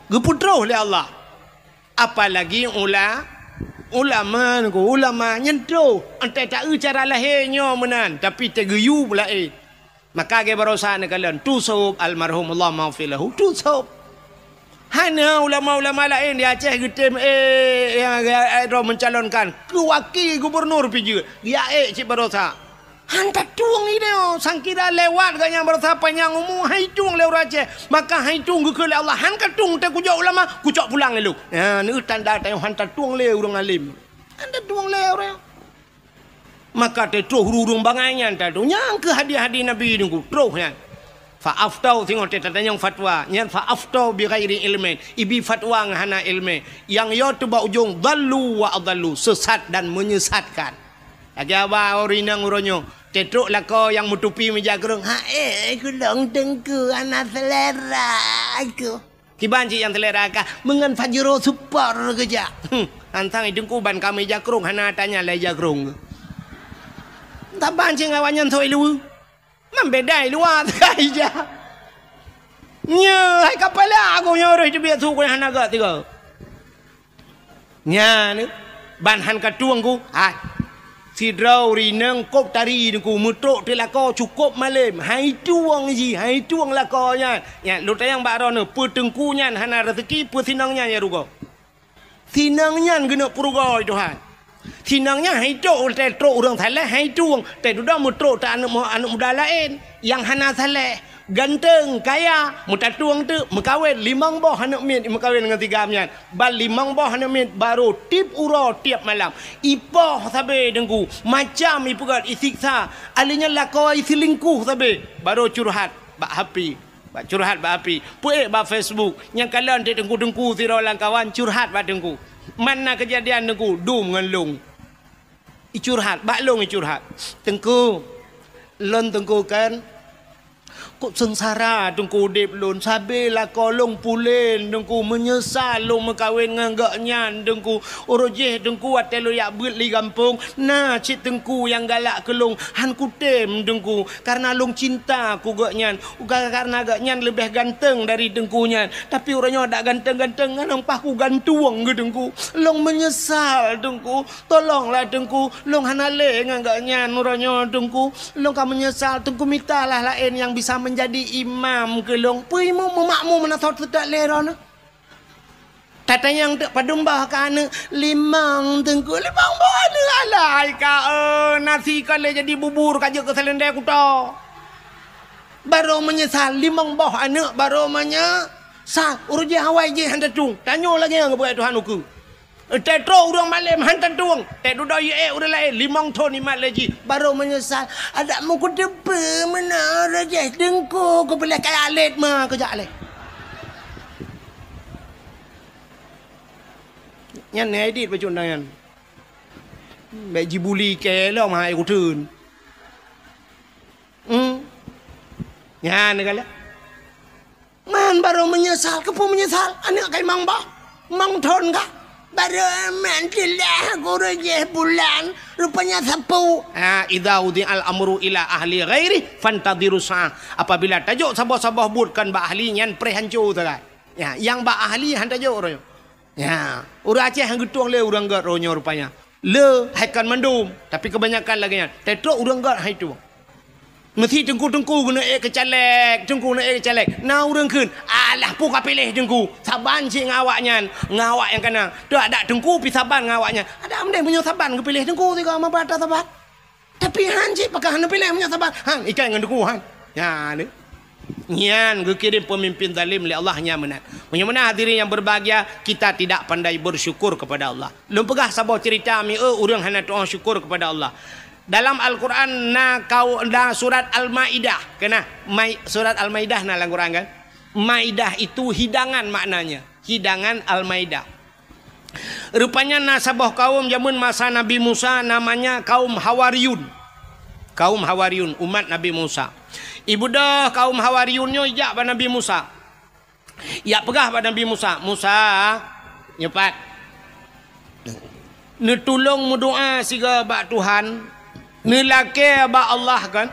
geupeutroh lé Allah. Apalagi ula-, ulama, ulama nyan troh. Entah taeu cara lahé nyoe meunan, tapi teugeuyue laén. Maka lagée baroesa neukalon, Tu Sop almarhum, Allahummaghfir lahu, Tu Sop. Hana ulama-ulama laén di Aceh geutem, eh, nyang, eh, droe mencalonkan keu wakil gubernur pih jeuet, geujak ék cit baroesa. Han tatueng idéh, sangkira lewat geuh nyang beurasa panyang umu, han itueng lé ureueng Aceh. Maka han itueng geukheun lé Allah, han katueng teuh kujok ulama, kucok pulang lé lôn. Nyan, neu tanda tanyoe han tatueng lé ureueng alim. Han tatueng lé ureueng. Maka teutroh ureueng bangai nyan tatueng. Nyang keuh hadis-hadis Nabi nunggu, troh nyan. Fa aftau, singoh teuh tatanyong fatwa. Nyan fa aftau bi ghairi ilmin. Ibi fatwa ngon hana ilmu. Nyang yo teuh bak ujong, dhallu wa adhallu, sesat dan menyesatkan. Lagèe haba ureueng inong uroe nyoe, teutrok lakoe nyang meutupi meujakrong, "Hai, kulong teungku, hana selera aku." Kiban cit nyang selera kah, meungon Pajero Sport keujak. Hmm, hantang i teungku ban ka meujakrong, hana tanya lé jakrong. Taban cit ngon awaknyan soi luweue. Man beda i luwa teuka ija. Nyoe hai kapala aku nyoe roh teubiet su ku hana gak tiga. Nyan, ban han katueng ku, hai. Sidroe ureueng inong kop tari teungku meutrok teuh lakoe cukop malem, han itueng jih, han itueng lakoe nyan. Nyan, lôn tanyong bak droeneuh, peue teungku nyan hana raseuki, peue sinong nyan nyang rugoe? Sinong nyan geuneuk peurugoe Tuhan. Sinong nyan han itueng, teutrok ureueng saleh han itueng, teududoe meutrok teuh aneuk mu-, aneuk muda laén nyang hana saleh. Ganteng, kaya, meutatueng teuk, meukawen limong boh aneuk miet, meukawen ngon si Gam nyan. Ban limong boh aneuk miet, barô tiep uroe, tiep malam. Ipoh sabe teungku, macam ipeugöt, isiksa. Ahli nyan lakoe iseulingkuh sabe, barô curhat bak H P. Bak curhat bak H P. Peuék bak Facebook. Nyang kalon teuk teungku-teungku sidroe lam kawan curhat bak teungku. Man na keujadian teungku, dum ngon lôn. Icurhat, bak lôn icurhat. "Teungku, lôn teungku kan, kok seungsara teungku udép lôn, sabe lakoe lôn pulen teungku, meunyeusal lôn meukawen ngon gobnyan teungku. Uroe jéh teungku watèe lôn jak beuet li gampông, na cit teungku nyang galak keu lôn, han kutem teungku, kareuna lôn cinta keu gobnyan, ka-, kareuna gobnyan leubeh ganteng dari teungku nyan. Tapi uroe nyoe dak ganteng-ganteng, ngon paih kugantueng keu teungku. Lôn meunyeusal teungku." "Tolonglah teungku, lôn hana lé ngon gobnyan uroe nyoe teungku. Lôn ka meunyeusal teungku, mitalah laén nyang bisa meunjadi imam keu lôn." Peue imum meumakmum meunan sot teudak lé droeneuh. Tatanyong teuk padum boh ka aneuk, "Limong teungku." "Limong boh aneuk alai ka, eh, nasi ka lé jadi bubur ka jeuet keu seulendei kuto." Barô meunyeusal, limong boh aneuk barô meunyeusal. Uroe jéh awai jéh han tatueng. Tanyoe lagèe nyang geupeugah Tuhan ukeue. Teutrok ureueng malem han tatueng, teududoe yue ék ureueng laén, limong thon imat lé jih, barô meunyeusal. "Adak meukuteupeu meunan rajah teungku, kupiléh kaya lét ma keujak lé." Nyan edit bacut nyan. Bèk jibuli kée lom hai kuteun. Hmm. Nyan galak. Man barô meunyeusal, keupeue meunyeusal? Aneuk kai mang boh, mang thon ka. Barô man tilah guru jih bulan, rupanya sapeue. Ha, idza wudi'al amru ila ahli ghairi, fantadhiru sa'ah. Apabila tajok saboh-saboh buet kon bak ahli, nyan preh hanco sagai. Ya, nyang bak ahli han tajok uroe nyoe. Ya, ureueng Aceh han geutueng lé ureueng gèt uroe nyoe rupanya. Le hai kon mandum, tapi kebanyakan lagèe nyan. Teutrok ureueng gèt hai tueng. Meusi teungku-teungku geuneuk ék keu caleg, teungku geuneuk ék keu caleg. Na ureueng kheun, "Alah, peue ka piléh teungku? Saban cit ngon awaknyan, ngon awak nyang kana. Teuadak teungku pi saban ngon awaknyan." Adak meudeh meunyoe saban geupiléh teungku sigoe meuba ta saban. Tapi han cit pakon hana piléh meunyoe saban. Han ikai ngon teungku han. Nyan. Nyan geukirém peumimpin zalim lé Allah nyan meunan. Meunyoe meunan hadirin yang berbahagia, kita tidak pandai bersyukur kepada Allah. Lôn peugah saboh cerita mieu ureueng hana tu'oh syukur kepada Allah. Dalam Al-Quran na kau na surat Al-Maidah, kena Mai-, surat Al-Maidah na lam Quran kan? Maidah itu hidangan maknanya, hidangan Al-Maidah. Rupanya na saboh kaum jameun masa Nabi Musa namanya kaum Hawariyun. Kaum Hawariyun, umat Nabi Musa. Ibeudôh kaum Hawariyun nyoe ijak bak Nabi Musa. Ijak peugah bak Nabi Musa, "Musa, nyoe pat. Neutulông meudoa sigoe bak Tuhan, neulakée bak Allah kan,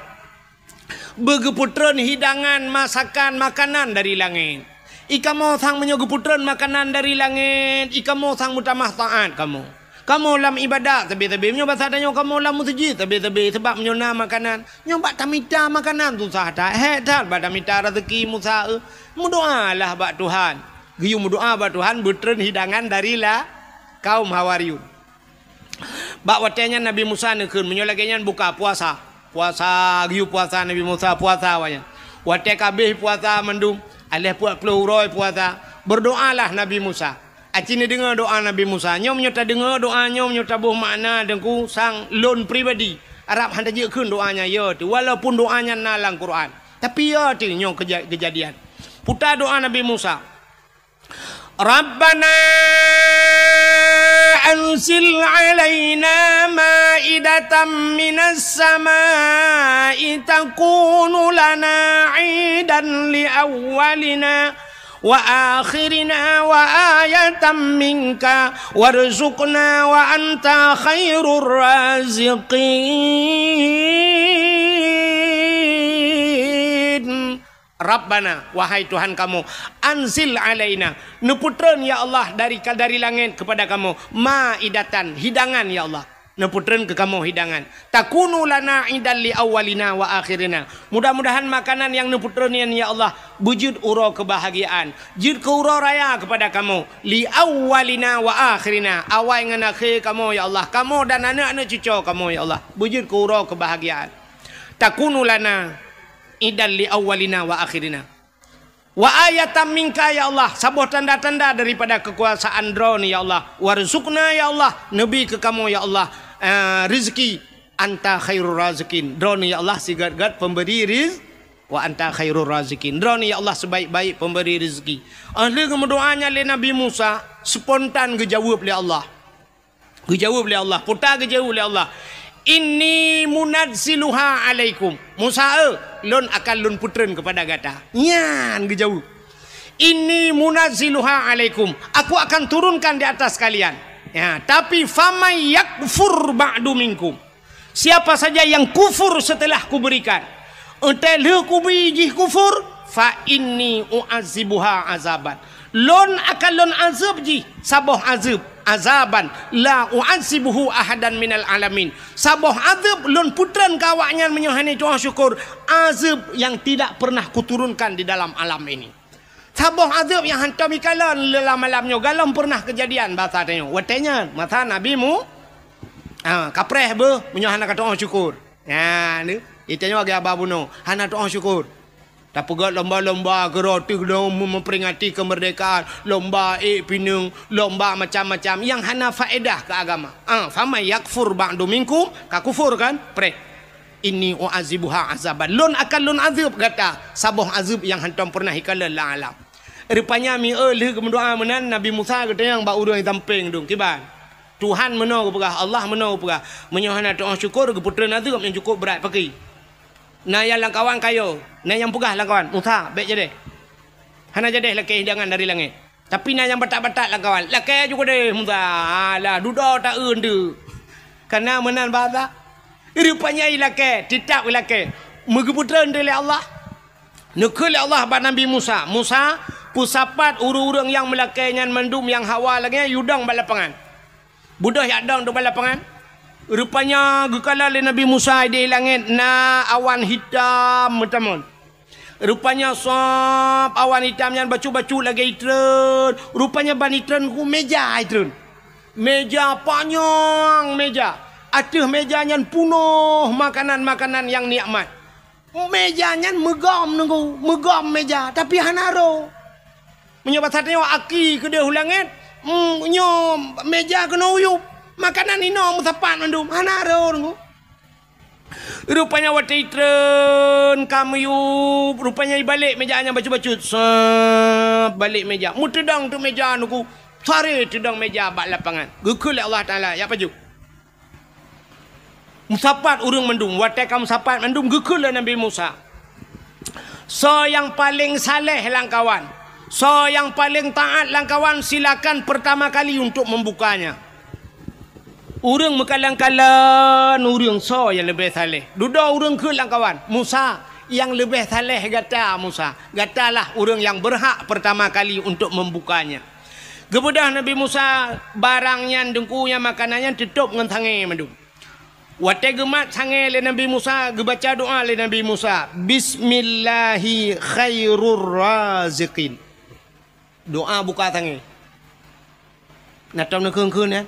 beugeupeutrön hidangan masakan makanan dari langét. I kamoe sang meunyoe geupeutreun makanan dari langét, i kamoe sang meutamah taát kamoe. Kamoe lam iébadat sabe-sabe, meunyoe basa tanyoe kamoe lam meuseujid sabe-sabe, sabab meunyoe na makanan, nyoe bak tamita makanan susah that, hék that bak tamita raseuki Musa, eh. Meudoalah bak Tuhan." Geuyue meudoa bak Tuhan, beutreun hidangan dari la-, kaum Hawariyun. Bak watée nyan Nabi Musa neukheun, "Meunyoe lagée nyan buka puasa." Puasa, geuyue puasa Nabi Musa, puasa awaknyan. Watée ka abéh puasa mandum, aléh peuet ploh uroe puasa, berdoalah Nabi Musa. Aci neudeungoe doa Nabi Musa. Nyoe meunyoe tadeungoe doa nyoe, meunyoe taboh makna deungku sang lôn pribadi, Arab hana jeuet kheun doa nyan yo teuh, walaupun doa nyan na lam Quran. Tapi yo teuh nyoe keja-, kejadian. Puta doa Nabi Musa. Rabbana anzil alaina ma'idatan minas sama'i takunu lana idan li awwalina wa akhirina wa ayatan minka warzuqna wa anta khairur raziqin. Rabbana, wahai Tuhan kamoe, anzil alaina, neupeutreun ya Allah dari, dari langét kepada kamoe, maidatan, hidangan ya Allah. Neupeutreun keu kamoe hidangan. Takunu lana idan li awwalina wa akhirina. Mudah-mudahan makanan nyang neupeutreun nyan ya Allah beujeuet uroe keubahgiaan, jeuet keu uroe raya kepada kamoe, li awwalina wa akhirina, awai ngon akhé kamoe ya Allah, kamoe dan aneuk-aneuk cucoe kamoe ya Allah, beujeuet keu uroe keubahgiaan. Takunu lana idan li awwalina wa akhirina. Wa ayatan minka ya Allah, saboh tanda-tanda daripada keukuasaan Droeneuh ya Allah. Warzuqna ya Allah, neubi keu kamoe ya Allah, eh, rezeki. Anta khairur raziqin. Droeneuh ya Allah sigét-gét pemberi riz-, wa anta khairur raziqin. Droeneuh ya Allah sebaik-baik pemberi rezeki. Óh lheueh geumeudoa nyan lé Nabi Musa, spontan geujaweueb lé Allah. Geujaweueb lé Allah, puta geujaweueb lé Allah, "Inni munazziluha alaikum." Musa, "Eh, lôn akan lôn peutreun keupada gata." Nyan geujaweueb, "Inni munazziluha alaikum." Aku akan turunkan di atas kalian. Ya, tapi, "Faman yakfur ba'du minkum." Siapa saja yang kufur setelah kuberikan, Eunteuk lheueh kubi jih kufur, fa inni u'adzibuha azaban. Lôn akan lôn azeueb jih saboh azeueb, azaban la u'adzibuhu ahadan minal alamin. Saboh azeueb lôn peutreun keu awaknyan meunyoe hana tu'oh syukur, azeueb nyang tidak pernah kuturunkan di dalam alam ini. Saboh azeueb nyang hantom ikalon lam alam nyoe, galom pernah keujadian basa tanyoe. Watée nyan, masa Nabi Mu-, ha, kapreh beuh meunyoe hana katu'oh syukur. Nyan, itanyoe lagée haba bunoe, hana tu'oh syukur. Tapeugét lomba-lomba keurok teuh dong meuperingati keumeurdekaan, lomba ék pineung, lomba macam-macam nyang hana faedah keu agama. Ah, faman yakfur ba'du minkum, ka kufur kan? Preh. Inni u'adzibuha azaban. Lôn akan lôn azeueb gata saboh azeueb nyang hantom pernah ikalon lam alam. Rupanya mi-, eh, lheueh geumeudoa meunan, Nabi Musa geutanyong bak ureuëng nyang sampéng dong, "Kiban? Tuhan meunoe geupeugah, Allah meunoe geupeugah, meunyoe hana tu'oh syukur, geupeutreun azeueb nyang cukôp brat, pakri?" Na nyang lamkawan kayo, na nyang peugah lamkawan, "Musa, bék jadeh. Hana jadeh lakée hidangan dari langét." Tapi na nyang batat-batat lamkawan, "Lakée ju keudeh, Musa. Alah, dudoe ta-eu deuh." Kana meunan basa. Rupanya ilakée, teutab ilakée. Meugeupeutreun lé Allah. Neukheun lé Allah bak Nabi Musa, "Musa, peusapat ureuëng-ureuëng nyang meulakée nyan mandum nyang hawa lagée nyan yue dong bak lapangan." Beudôh jak dong teuk bak lapangan. Rupanya geukalon lé Nabi Musa di langét na awan hitam meutamon. Rupanya sab awan hitam nyan bacut-bacut lagée itreun. Rupanya ban itreun ku méja itreun. Méja panyang méja. Ateueh méja nyan punoh makanan-makanan nyang nikmat. Méja nyan meugom nunggu, meugom méja, tapi hana roe. Meunyoe basa tanyoe aki keudeh u langét, mm, nyoe méja keunoe uyueb, makanan inoe meusapat mandum, hana roe nunggu. Rupanya watée itreun ka meuyueb, rupanya ibalek méja nyan bacut-bacut, sab balek méja, meuteudong teuk méja nunggu, sare teudong méja bak lapangan. Geukheun lé Allah Taala, "Jak pajoh." Meusapat ureuëng mandum, watée ka meusapat mandum geukheun lé Nabi Musa, "Soe nyang paleng saleh lamkawan, soe nyang paleng taát lamkawan, silakan pertama kali untuk membukanya." Ureuëng meukalon-kalon ureuëng soe nyang leubeh saleh. Dudoe ureuëng kheun lamkawan, "Musa, nyang leubeh saleh gata, Musa. Gatalah ureuëng nyang beurhak pertama kali untuk membukanya." Geubeudôh Nabi Musa barang nyan, deungku nyan, makanan nyan teutôb ngon sangée mandum. Watée geumat sangée lé Nabi Musa, geubaca doa lé Nabi Musa, "Bismillahi khairur raziqin." Doa buka sangée. Na tom neukheun-kheun, ya?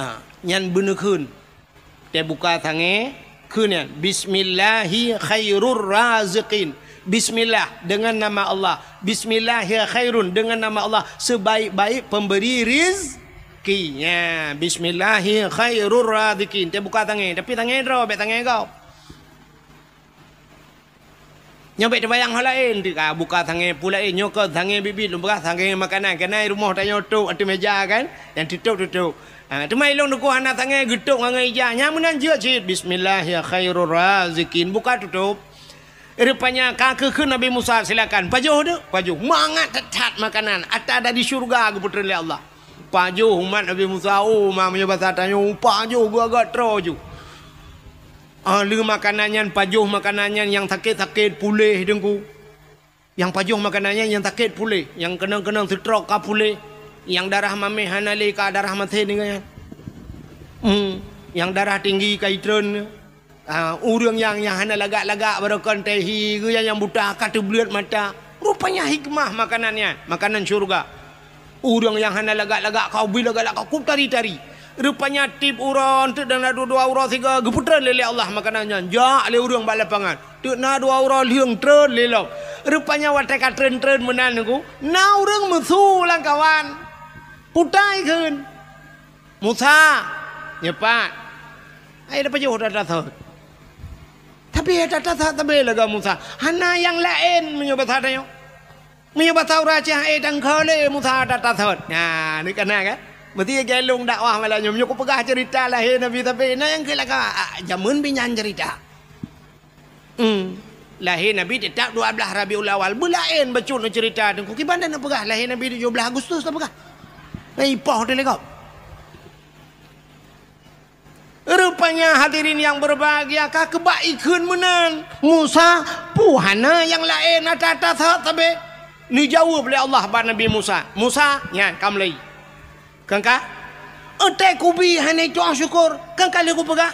Ah, nyan beuneukheun. Teubuka sangée, Kheun nyan, "Bismillahi khairur raziqin." Bismillah, dengan nama Allah. "Bismillahi khairun," dengan nama Allah, sebaik-baik pemberi rizki. Ya, "Bismillahi khairur raziqin." Teubuka tangai, tapi tangai droe, bèk tangai gob. Nyoe bèk teubayang ho laén, teuka buka tangai peue laén. Nyoe keuh tangai biet-biet, lôn peugah tangai makanan. Keunan rumoh tanyoe tôp ateueh meja kan, nyang tutôp-tutôp. Ha, teuma ilôn teungku hana tangai geutôp ngon ija. Nyang meunan jeuet cit, "Bismillahi khairur raziqin." Buka tutôp. Rupanya ka kheun Nabi Musa, "Silakan." Pajoh deuh, pajoh. Mangat that-that makanan. Ata dari syurga geupeutreun lé Allah. Pajoh umat Nabi Musa, oh, ma meunyoe basa tanyoe, pajoh geuagak troe ju. Ah, lheueh makanan nyan, pajoh makanan nyan, nyang sakét-sakét puléh teungku. Nyang pajoh makanan nyan, nyang sakét puléh, nyang keunong-keunong stroke ka puléh, nyang darah mamèh hana lé ka darah maté deungon nyan. Hmm, nyang darah tinggi ka jitreun. Ah, ureueng nyang, nyang hana lagak-lagak baroe kon teuh hi, geu nyang, nyang buta ka teubleuet mata. Rupanya hikmah makanan nyan, makanan syurga. Ureueng nyang hana lagak-lagak ka ubit lagak-lagak ka kup tari-tari. Rupanya tiep uroe teuk na dua-dua uroe sigoe geupeutreun lé, lé Allah makanan nyan. Jak lé ureueng bak lapangan. Teuk na dua uroe lheueng treun lé lom. Rupanya watèe ka treun-treun meunan teungku, na ureueng meusu lam kawan. Putai kheun. Musa, nyoe pat. Hai, dah pajoh ata tasot. Tapi ata tasot sabe lagak Musa. Hana nyang laén meunyoe basa tanyoe. Meunyoe basa ureueng Aceh, eh, tangkho lé Musa ata tasot. Nah, ni kana kan? Meusti galong dakwah malam nyoe. Meunyoe kupeugah cerita lahé Nabi sabe, na nyang keu lagak, ah, jameun binyan cerita. Hmm. Lahé Nabi teutap dua blaih Rabiul Awal. Beulaén bacut neucerita teungku. Kiban dan neupeugah lahé Nabi tujoh blaih Agustus tapeugah. Nah, ipoh teuh lé gob. Rupanya hadirin yang berbahagia, ka keubak ikheun meunan. Musa, peue hana nyang laén ata-ata sabe? Neujaweueb lé Allah bak Nabi Musa. Musa, nyan ka mulai. Kan ka? Watèe kubi hana itu'oh syukur, kan ka lheueh kupeugah,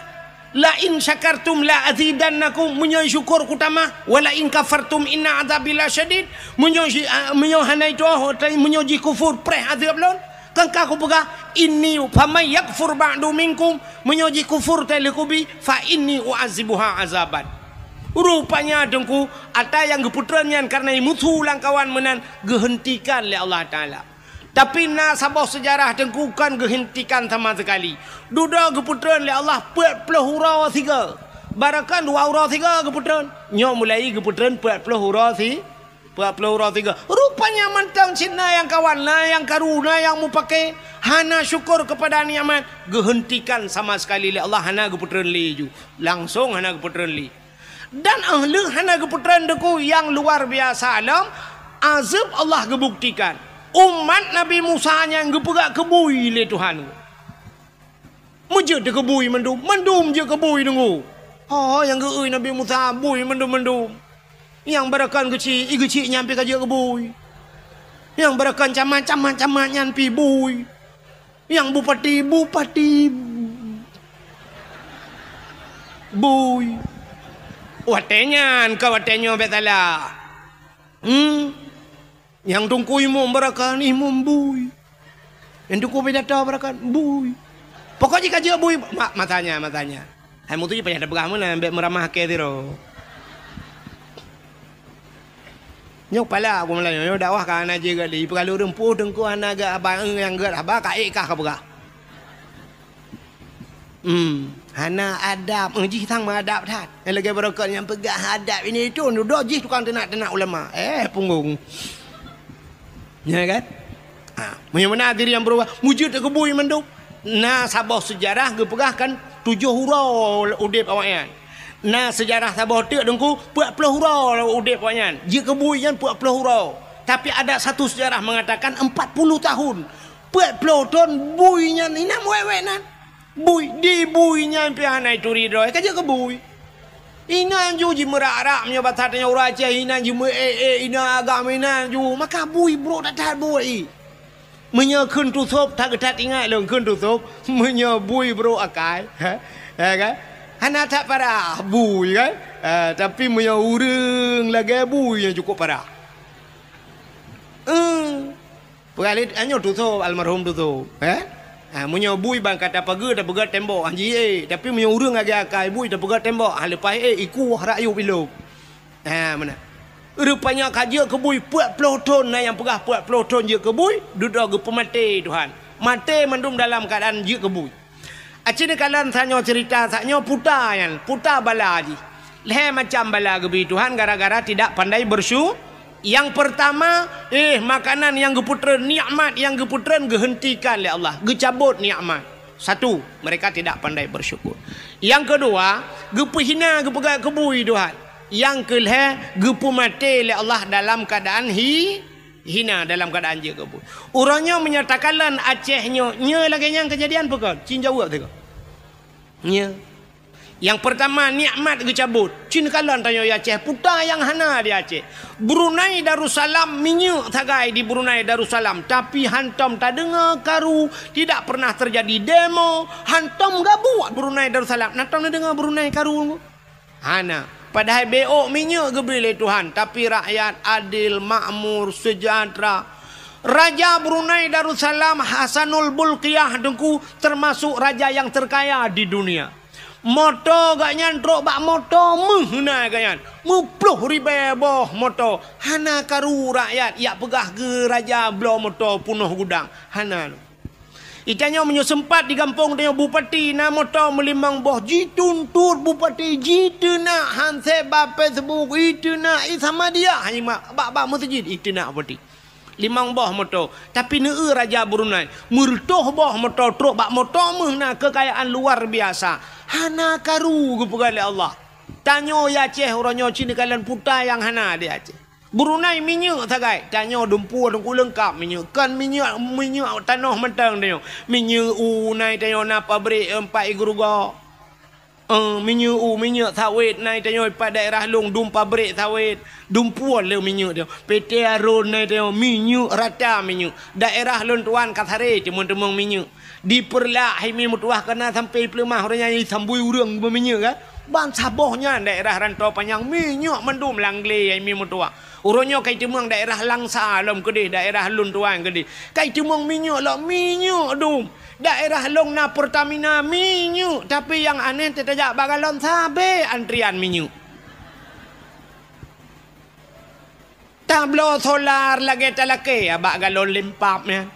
"La in syakartum la azidannakum," meunyoe syukur kutamah, "wa la in kafartum inna adzabi lasyadid," meunyoe si-, ah, meunyoe hana itu'oh, watèe meunyoe jikufur, preh azeueb lôn, kan ka kupeugah, "Inni faman yakfur ba'du minkum," meunyoe jikufur teuh lheueh kubi, "fa inni u'adzibuha adzaban." Rupanya teungku, ata nyang geupeutreun nyan kareuna meusu lam kawan meunan geuheuntikan lé Allah Taala. Tapi na saboh seujarah teungku kon geuheuntikan sama seukali. Dudoe geupeutreun lé Allah peuet ploh uroe sigoe. Baroe kon dua uroe sigoe geupeutreun. Nyoe mulai geupeutreun peuet ploh uroe si-, peuet ploh uroe sigoe. Rupanya mantong cit na nyang kawan, na nyang karu, na nyang mupake, hana syukur keupada nikmat, geuheuntikan sama seukali lé Allah, hana geupeutreun lé ju. Langsong hana geupeutreun lé. Dan 'oh lheueh hana geupeutreun teungku nyang luar biasa lom, azeueb Allah geubuktikan. Umat Nabi Musa nyan geupeugah keu bui lé Tuhan. Meujeuet keu bui mandum, mandum jeuet keu bui teungku. Ho nyang geu-eu Nabi Musa bui mandum-mandum. Nyang baroe kon geuchik, i geuchik nyan pih ka jeuet keu bui. Nyang baroe kon camat, camat, camat nyan pih bui. Nyang bupati, bupati bui. Watèe nyan ka watèe nyoe bèk salah. Hmm. Nyang teungku imum baroe kon imum bui. Nyang teungku pidato baroe kon bui. Pokok jih ka jeuet bui. Ma-, masa nyan, masa nyan. Hai mutu jih payah tapeugah meunan, bèk meuramah kèe sidroe. Nyoe pala aku malam nyoe, nyoe dakwah ka hana jeuet lé. Peugah lôn ureueng peue teungku hana gèt haba, eh, nyang gèt haba ka ék kah ka peugah. Hmm, hana adab. Eh, jih sang meuadab that. Nyang lagèe baroe kon nyang peugah adab ini itu, dudoe jih tukang teunak-teunak ulama. Eh, punggong. Ya kan? Ha, meunyoe meunan diri nyang beurubah, meujeuet keu bui mandum. Na saboh seujarah geupeugah kan tujoh uroe udép awaknyan. Na seujarah saboh teuk teungku, peuet ploh uroe udép awaknyan. Jeuet keu bui nyan peuet ploh uroe. Tapi ada satu seujarah mengatakan empat puluh tahun. Peuet ploh thon bui nyan inan wèk-wèk nan. Bui, di bui nyan pih hana ituri droe, ka jeuet keu bui. Inan ju jimeurak-rak, meunyoe basa tanyoe ureueng Aceh, inan jimeuék-ék, inan agam inan ju, maka bui brôk that-that bui. Meunyoe kheun tusôb, that geutat ingat lôn kheun tusôb, meunyoe bui brôk akai, ha, ya kan? Hana that parah bui kan? Ha, tapi meunyoe ureueng lagèe bui nyang cukôp parah. Eh. Peugah lé, nyoe tusôb, almarhum tusôb, eh? Ha, meunyoe bui ban ka tapageue, tapeugah tembok, han jih ék. Tapi meunyoe ureuëng lagée akai bui, tapeugah tembok, ha, leupah ék, ikueh rakyueb ilong. Ha, meunan. Rupanya ka jeuet keu bui peuet ploh thon, na nyang peugah peuet ploh thon jeuet keu bui, dudoe geupeumaté Tuhan. Maté mandum dalam keuadaan jeuet keu bui. Aci neukalon tanyoe ceurita, tanyoe puta nyan, puta bala jih. Lhée macam bala geubri Tuhan gara-gara tidak pandai bersyu-, Nyang peurtama, eh, makanan nyang geupeutreun, nikmat nyang geupeutreun geuheuntikan lé Allah, geucabot nikmat. Satu, mereka tidak pandai bersyukur. Nyang keudua, geupeuhina, geupeugah keu bui Tuhan. Nyang keulhée, geupeumaté lé Allah dalam keuadaan hi-, hina, dalam keuadaan jeuet keu bui. Uroe nyoe meunyoe takalon Aceh nyoe, nyoe lagée nyan keujadian peue kon? Cit jaweueb teuka. Nyoe. Nyang peurtama, nikmat geucabot. Cit neukalon tanyoe di Aceh, puta nyang hana di Aceh. Brunei Darussalam, minyeuk sagai di Brunei Darussalam, tapi hantom tadeungoe karu, tidak pernah terjadi demo, hantom gabuek Brunei Darussalam. Na tom neudeungoe Brunei karu? Hana. Padahai bék minyeuk geubri lé Tuhan, tapi rakyat adil, makmur, sejahtera. Raja Brunei Darussalam Hasanul Bolkiah Teungku termasuk raja yang terkaya di dunia. Moto gobnyan trok bak moto meuh na gobnyan. Meuploh ribée boh moto. Hana karu rakyat jak peugah keu raja bloe moto peunoh gudang. Hana. Di tanyoe meunyoe seumpat di gampông tanyoe bupati na moto meulimong boh, jituntot bupati, jiteunak handset bak Facebook, jiteunak i Samadiyah, hana bak, bak meuseujid jiteunak bupati. Limong boh moto, tapi neueu raja Brunei, meureutôh boh moto trok bak moto meuh na keukayaan luar biasa. Hana karu geupeugah lé Allah. Tanyoe di Aceh uroe nyoe cit neukalon puta nyang hana di Aceh. Brunei minyeuk sagai, tanyoe dumpeue teungku leungkap minyeuk. Kon minyeuk, minyeuk tanoh mantong tanyoe. Minyeuk u na tanyoe na pabrik, eh, pat i Geurugok. Eh, minyeuk u, minyeuk sawét na tanyoe pat daerah lôn dum pabrik sawét. Dumpeue le minyeuk tanyoe. P T Aron na tanyoe minyeuk rata minyeuk. Daerah lôn tuan ka saré teumeung-teumeung minyeuk. Di Peureulak hai mi meutuwah ka na sampoe i Peuleumah uroe nyan i sambui ureuëng beuminyeuk kan. Ban saboh nyan daerah Rantau Panyang minyeuk mandum lam glé hai mi meutuwah. Uroe nyoe ka i teumeung daerah Langsa lom keudeh, daerah lôn tuan keudeh. Ka i teumeung minyeuk lom, minyeuk dum. Daerah lôn na Pertamina minyeuk, tapi nyang aneh teuh tajak bak galon sabé antrian minyeuk. Tabloe solar lagée talakée bak galon limpab nyan.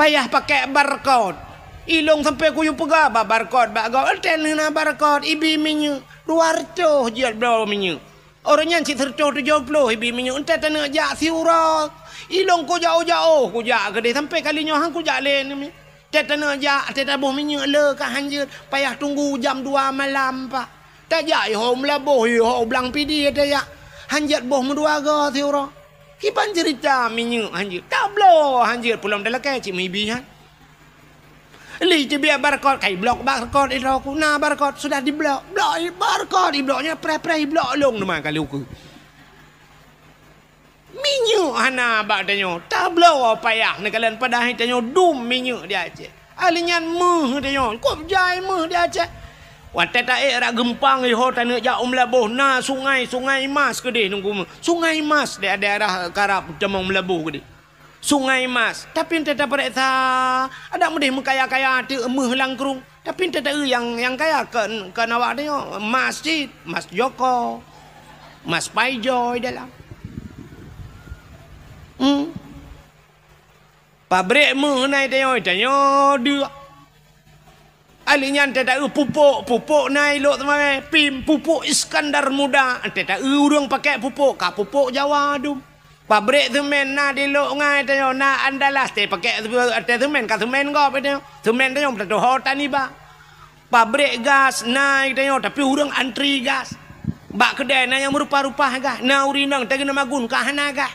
Payah pakai barcode. Ilong sampoe kuyue peugah bak barcode bak gob. Entée na barcode, ibi minyeuk. Dua reutôh jeuet bloe minyeuk. Uroe nyan cit sireutôh tujoh ploh ibi minyeuk. Entée taneuk jak siuroe. Ilong kujak-ujak oh kujak keudeh sampoe kali nyoe han kujak lé nyoe. Teuh taneuk jak, teuh taboh minyeuk le ka hanjeuet, payah tunggu jam dua malam, Pak. Tajak iho Meulaboh, iho Blang Pidie tajak. Hanjeuet boh meudua goe siuroe. Kiban ceurita minyeuk hanjeuet. Tabloe hanjeuet peulom talakée cit meuibi nyan. Li teubiet barcode, kai blok barcode idroe ku. Na barcode, sudah diblok. Blok i barcode, iblok nyan preh-preh iblok lông teuma kali ukeue. Minyeuk hana bak tanyoe, tabloe payah neukalon padahai tanyoe dum minyeuk di Aceh. Ahli nyan meuh tanyoe, kop jai meuh di Aceh. Watée taék rot geumpang iho taneuk jak u Meulaboh na sungai, Sungai Mas keudeh nunggu meuh. Sungai Mas di daerah karab tamong Meulaboh keudeh. Sungai Mas, tapi entée tapareksa adak meudeh meukaya-kaya teuk meuh lam krueng. Tapi entée taeu nyang, nyang kaya kon, kon awak tanyoe, mas cit, mas Joko, mas Paijoy dalam. Hmm. Pabrik meuh na i tanyoe, tanyoe deuek. Ali nyan entée taeu pupuk, pupuk na i lok teumawé, pim, pupuk Iskandar Muda. Entée taeu ureuëng pakai pupuk, ka pupuk Jawa dum. Pabrik seumén na di Lok Ngai tanyoe, na Andalas, teupakék, teuh seumén ka seumén gob tanyoe. Seumén tanyoe tatuho taniba. Pabrik gas na tanyoe, tapi ureuëng antri gas. Bak keudée na nyang meurupa-rupa gas, na ureuëng inong teuh keuneuk magun ka hana gas.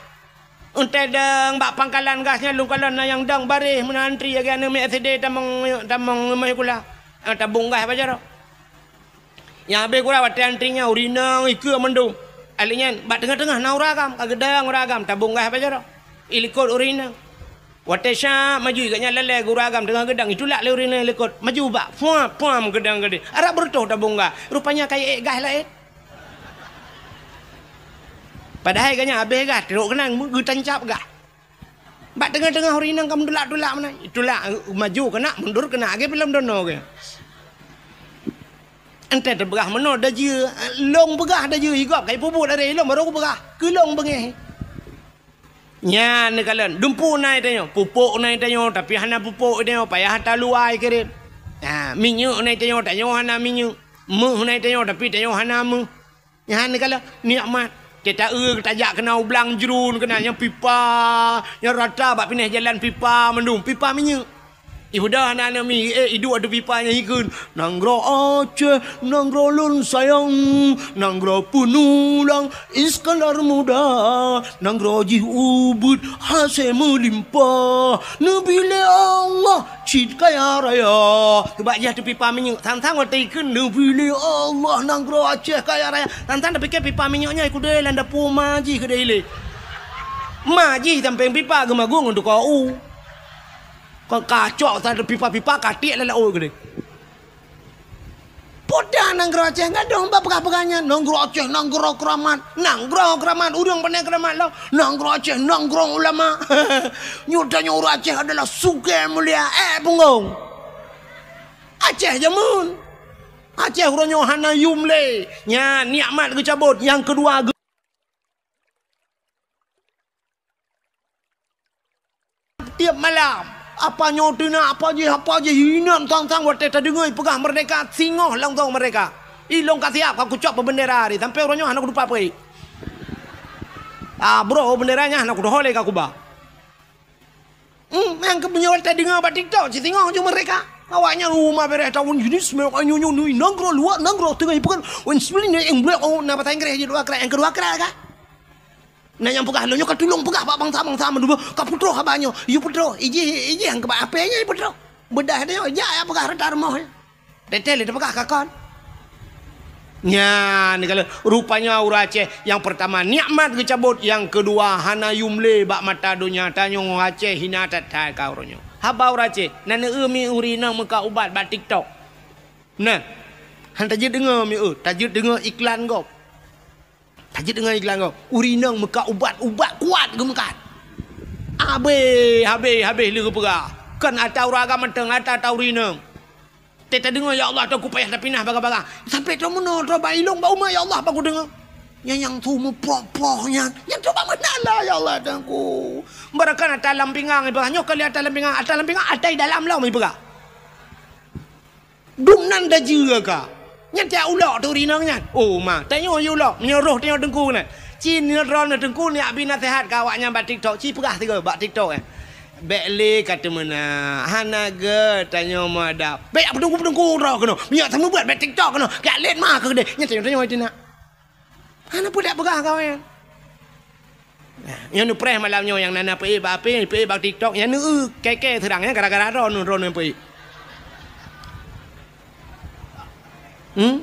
Entée dong bak pangkalan gas nyan lôn kalon na nyang dong baréh meunan antri lagée aneuk miet S D tamong, tamong meusikula. Ah, tabong gas bak jaroe. Nyang habéh gura watée antri nyan, ureuëng inong ikeue mandum. Ali nyan, bak teungoh-teungoh na ureuëng agam, ka geudong ureuëng agam, tabong gas bak jaroe. Ilikot ureuëng inong. Watée syak maju, gobnyan lalée gura agam teungoh geudong, itulak lé ureuëng inong ilikot. Maju bak, puam, puam, geudong geude. Arab beureutoh tabong gas. Rupanya ka iék gas laén. Padahai gobnyan habéh gas, trok keunan geutancab gas. Bak teungoh-teungoh ureueng inong ka meutulak-tulak meunan. Tulak, maju keunak, mundur keunak, lagèe filem Dono geuh. Enteuk teupeugah meunoe, dajeu, lôn peugah dajeu, i gob ka ipeubuet lé lôn, barô kupeugah. Keu lôn beungèh. Nyan neukalon, dumpeue na i tanyoe, pupuk na i tanyoe, tapi hana pupuk i tanyoe, payah ata luwa i kirém. Ha, minyeuk na i tanyoe, tanyoe hana minyeuk. Méuh na i tanyoe, tapi tanyoe hana méuh. Nyan neukalon nikmat. Teuta eu tajak keunoe u Blang Jruen keunoe, nyang pipa, nyang rata bak pinah jalan pipa mandum, pipa minyeuk. Ibuda aneuk-aneuk mi, eh, iduek ateueh pipa nyan ikheun, "Nanggroe Aceh, nanggroe lôn sayang, nanggroe peunulang Iskandar Muda, nanggroe jih ubit hasé meulimpah, neubri lé Allah cit kaya raya." Teubak jih ateueh pipa minyeuk, sang-sang watèe ikheun, "Neubri lé Allah nanggroe Aceh kaya raya." Sang-sang tapike pipa minyeuk nyan ikudée lam dapu ma jih keudeh ilée. Ma jih sampéng pipa geumagong ngon tukang u. Kon kacok sa pipa-pipa ka tiek lam laôt keudeh. Peue nanggroe Aceh gadôh bak peugah-peugah nyan, nanggroe Aceh nanggroe keuramat, nanggroe keuramat, ureueng pane keuramat lom, nanggroe Aceh nanggroe ulama. Nyoe tanyoe ureueng Aceh adalah sugée mulia, eh, punggong. Aceh jameun. Aceh uroe nyoe hana yum lé. Nyan nikmat geucabot, nyang keudua geu- Tiep malam, apa nyoe teunak, apa jih, apa jih, inan sang-sang watèe tadeungoe ipeugah merdeka, singoh langsong merdeka. Ilôn ka siap, ka kucok peubeundera tadi, sampoe uroe nyoe hana kutupa peue. Ah, bro, beundera nyan hana kudoh lé ka kuba. Hmm, nyang keu meunyoe tadeungoe bak TikTok, cit singoh ju merdeka. Awaknyan uma bereh tahun jenis, nyoe, nyoe, nyoe, nanggroe luwa, nanggroe teungoh ipeugah, wen sebelah ni, yang blek, oh, na bahasa Inggris je dua kali, yang kedua kali kan. Na nyang peugah, lôn nyoe ka tulông peugah bak bansa-bansa mandum, ka peutroh haba nyoe. Yue peutroh, ijih, ijih nyang keubah apé nyoe peutroh. Beudah nyoe, jak ya peugah rata rumoh nyoe. Teuntèe lé teupeugah ka kon. Nyan, kalau rupanya ureueng Aceh, nyang peurtama nikmat geucabot, nyang keudua hana yum lé bak mata donya. Tanyoe Aceh hina that-that ka uroe nyoe. Haba ureueng Aceh, na neueu mi ureueng inong meukat ubat bak TikTok. Nah, han tajeuet deungoe mi eu, tajeuet deungoe iklan gob. Tajeuet deungon iklan gob, ureueng inong meukat ubat, ubat kuat geumeukat. Habéh, habéh, habéh lé geupeugah. Kon ata ureueng agam mantong, ata, ata ureueng inong. Teuta deungoe, "Ya Allah, teuku payah tapinah bagah-bagah." Sampoe troh meunoe, troh bak ilông, bak uma, "Ya Allah, baku deungoe." Nyan nyang su meuproh-proh nyan. Nyan troh bak meunan lah, "Ya Allah, teuku." Barokan ata lam pingang ipeugah. Nyoe kali ata lam pingang, ata lam pingang, ata i dalam lom ipeugah. Dum nan dajeue ka. Nyan tiak ulok tu rinong nyan. Oh, ma, tanyoe yue ulok. Meunyoe roh tanyoe teungku nyan. Ci nyoe droeneuh teungku, neujak bi naseuhat keu awaknyan bak TikTok. Ci peugah sigoe bak TikTok, eh. Bèk lé ka teumeunak. Hana gèt tanyoe meuadab. Bèk peutungku-peutungku droe keunoe. Meunyoe seumeubeuet bèk TikTok keunoe. Kajak lét ma keu keudeh. Nyan tanyoe, tanyoe itu nak. Hana peue dak peugah kawan. Nah, nyoe neupreh malam nyoe nyang na, na peuék bak api, peuék bak TikTok, nyan neueu kèe-kèe seudang nyan gara-gara droeneuh, droeneuh peuék. Hmm?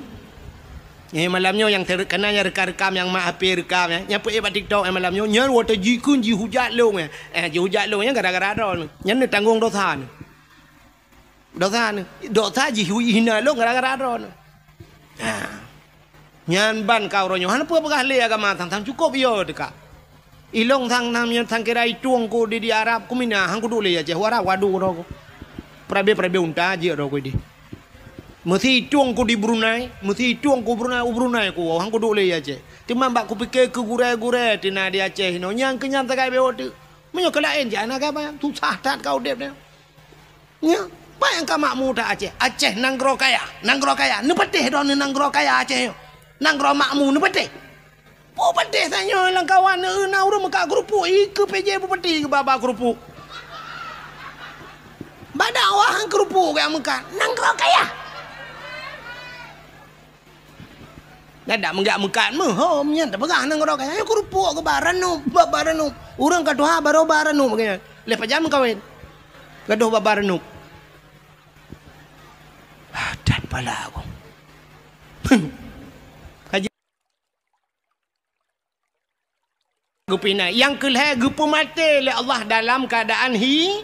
Nyan malam nyoe nyang ter-, kana nyang rekam-rekam nyang mak api rekam nyan, nyang peuék bak TikTok nyan malam nyoe, nyan watèe jikheun jihujat lôn nyan. Eh, jihujat lôn nyan gara-gara droeneuh. Nyan neutanggong dosa neuh. Dosa neuh, dosa jih hina lôn gara-gara droeneuh. Ha. Nyan ban ka uroe nyoe hana peue peugah lé agama sang-sang cukôp yo teuka. Ilông sang nam nyan sang kira itueng ku di, di Arab ku mina han kuduek lé Aceh, u Arab wadu droe ku. Perabe-perabe unta jeuet droe ku di. Meusi itueng ku di Brunei, meusi itueng ku Brunei, u Brunei ku han kuduek lé Aceh. Teuma bak kupike keu gurèe-gurèe teuh na di Aceh inoe nyang keu nyan sagai bewok teuk. Meunyoe keu laén jak na gaba, susah that ka udép nyoe. Nyoe, peue nyang ka makmu that Aceh? Aceh nanggroe kaya, nanggroe kaya. Neupatéh droeneuh nanggroe kaya Aceh nyoe. Nanggroe makmu neupatéh. Peue patéh tanyoe lam kawan neueu na ureueng meukat keurupuk, ikeue P J bupati keu baba keurupuk. Bak dakwah keurupuk gaya meukat, nanggroe kaya. Nyan dak meugak meukat meuhom nyan tapeugah nanggroe kaya. Nyoe keurupuk keu ba ranup, ba, ba ranup. Ureueng ka tuha barô ba ranup geuh nyan. Lheueh pajan meukawen. Gadôh ba, ba ranup. Ah, that pala aku. Haji Geupinah. Nyang keulhèe geupeumaté lé Allah dalam keuadaan hi-,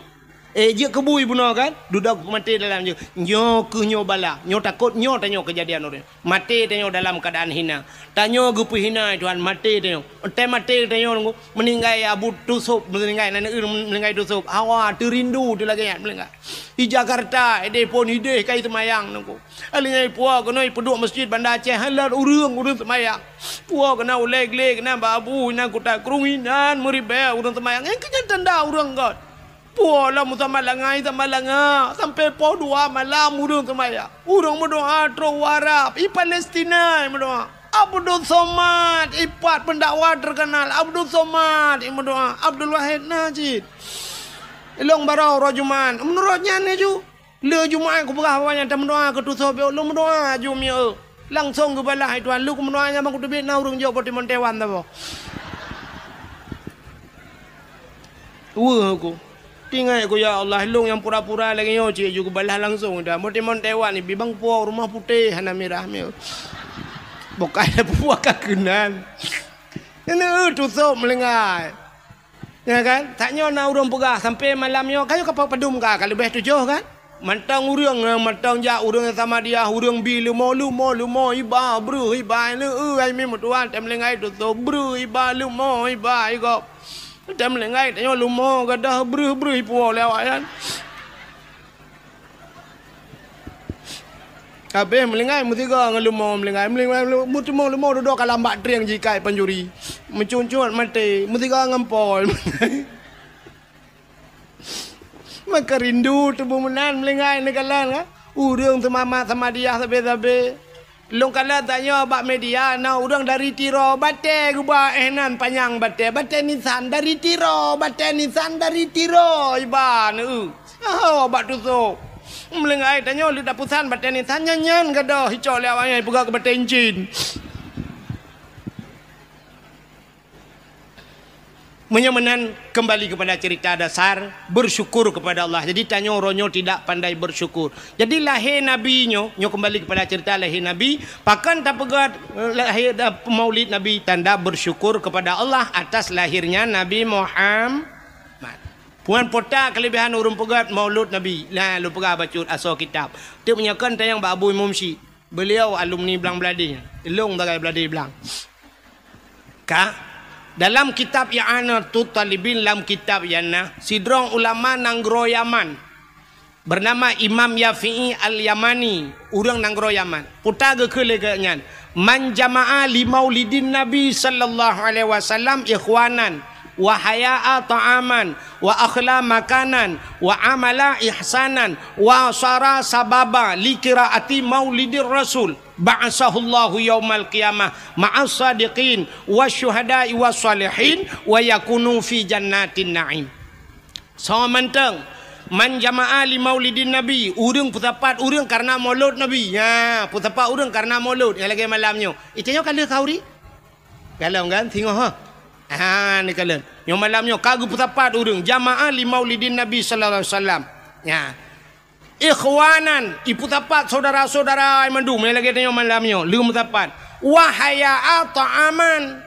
Eh, jeuet keu bui bunoe kan? Dudoe maté dalam jeuet. Nyoe keuh nyoe bala. Nyoe takot nyoe tanyoe keujadian ureuëng. Maté tanyoe dalam keuadaan hina. Tanyoe geupeuhina, Tuhan, maté tanyoe. Teumaté tanyoe nunggu. Meuninggai Abu Tusôb, meuninggai aneuk ureuëng meuninggai Tusôb. Hawa teurindu teu lagée nyan meuninggai. Di Jakarta, ideh phon ideh kai seumayang nunggu. Akhé nyan puwoe keunoe peuduek meuseujid Banda Aceh, hana lé ureuëng, ureuëng seumayang. Puwoe keunoe ulée glé keunoe bak abu inan kuta krueng inan meuribée ureuëng seumayang. Nyang keu nyan tanda ureuëng göt. Puwoe lom sama langai sama langa sampai poh dua malam ureuëng seumayang. Ureuëng meudoa trok u Arab, i Palestina meudoa. Abdul Somad, i pat pendakwah terkenal Abdul Somad, i meudoa Abdul Wahid Najid. Ilong barô uroe Jumat. Meunurot nyan laju. Lheueh Jumat kupeugah awak nyan tameudoa keu Tusôb, lôn meudoa aju mieu. Langsong geubalah, "Hai Tuhan, lôn meudoa nyan ban kuteubiet na ureuëng jok boh timon Taiwan saboh." Weueh aku. Tinggai ku, "Ya Allah, lôn nyang pura-pura lagée nyoe cit ju geubalah langsong dah. Boh timon Taiwan ibi bang puwoe rumoh putéh hana mirah mieu." Bukai puwoe ka keunan. Nyoe Tusôb meulinggai. Ya kan? Tanyoe na ureuëng peugah sampai malam nyoe, ka nyoe ka padum ka, ka leubeh tujoh kan? Mantong ureuëng, mantong jak ureuëng Samadiyah, ureuëng bi leumo, leumo, leumo, iba, breuh, iba, leu, ai mi meutuan, tem linggai tutob, breuh, iba, leumo, iba, igop. Tem linggai tanyoe leumo, gadoh, breuh, breuh, ipuwoe lé awak nyan. Habéh meulinggai meusigoe ngon leumo meulinggai, meulinggai, meulinggai, meuteumé leumo dudoe ka lam bak trieng jikai pancuri. Meucuncut maté, meusigoe ngon pol. Maka rindu tuboh meunan meulinggai neukalon ka. Ureuëng seumamat Samadiyah sabe-sabe. Lôn kalon tanyoe bak media na ureuëng dari Tiro, batée geuba éh nan panyang batée, batée nisan dari Tiro, batée nisan dari Tiro, iba neu. Saho bak tusok. Meulinggai tanyoe leuda pusan batée nisan nyan-nyan gadoh icok lé awak nyan ipeugah keu batée incin. Meunyoe meunan, kembali kepada cerita dasar, bersyukur kepada Allah. Jadi, tanyoe uroe nyoe tidak pandai bersyukur. Jadi, lahé Nabi nyoe, nyoe kembali kepada cerita lahé Nabi, pakon tapeugét, eh, lahé, eh, maulid Nabi, tanda bersyukur kepada Allah atas lahirnya Nabi Muhammad. Puan pota kelebihan ureuëng peugét maulud Nabi. Nah, lôn peugah bacut asoe kitab. Teuk meunyoe kon tanyong bak Abu Imum Syik. Beliau alumni Blang Bladé. Ilong sagai Bladé Blang. Ka, dalam kitab I'anatut Talibin, lam kitab nyan na, sidroe ulama nanggroe Yaman, bernama Imam Yafi'i Al-Yamani, ureuëng nanggroe Yaman. Peue geukheun lé geuh nyan, "Man jama'a li maulidin Nabi sallallahu alaihi wasallam ikhwanan, wa haya'a ta'aman, wa akhla makanan, wa amala ihsanan, wa sara sababa li qiraati maulidir Rasul." Ba'atsahullahu yaumal qiyamah ma'as sadiqin wasyuhada'i wassalihin wa yakunu fi jannatin na'im. Soe mantong, man jama'a li maulidin Nabi, ureuëng peusapat ureuëng karena maulud Nabi. Ya, peusapat ureuëng karena maulud. Nyang lagée malam nyoe. Itanyoe ka lheueh khauri? Galom kan? Singoh ha. Ha, ni kalon. Nyoe malam nyoe ka geupeusapat ureuëng jama'a li maulidin Nabi sallallahu alaihi wasallam. Ya. Ikhwanan, ipeusapat saudara-saudara mandum nyang lagée tanyoe malam nyoe, lheueh meusapat. Wa haya'a ta'aman,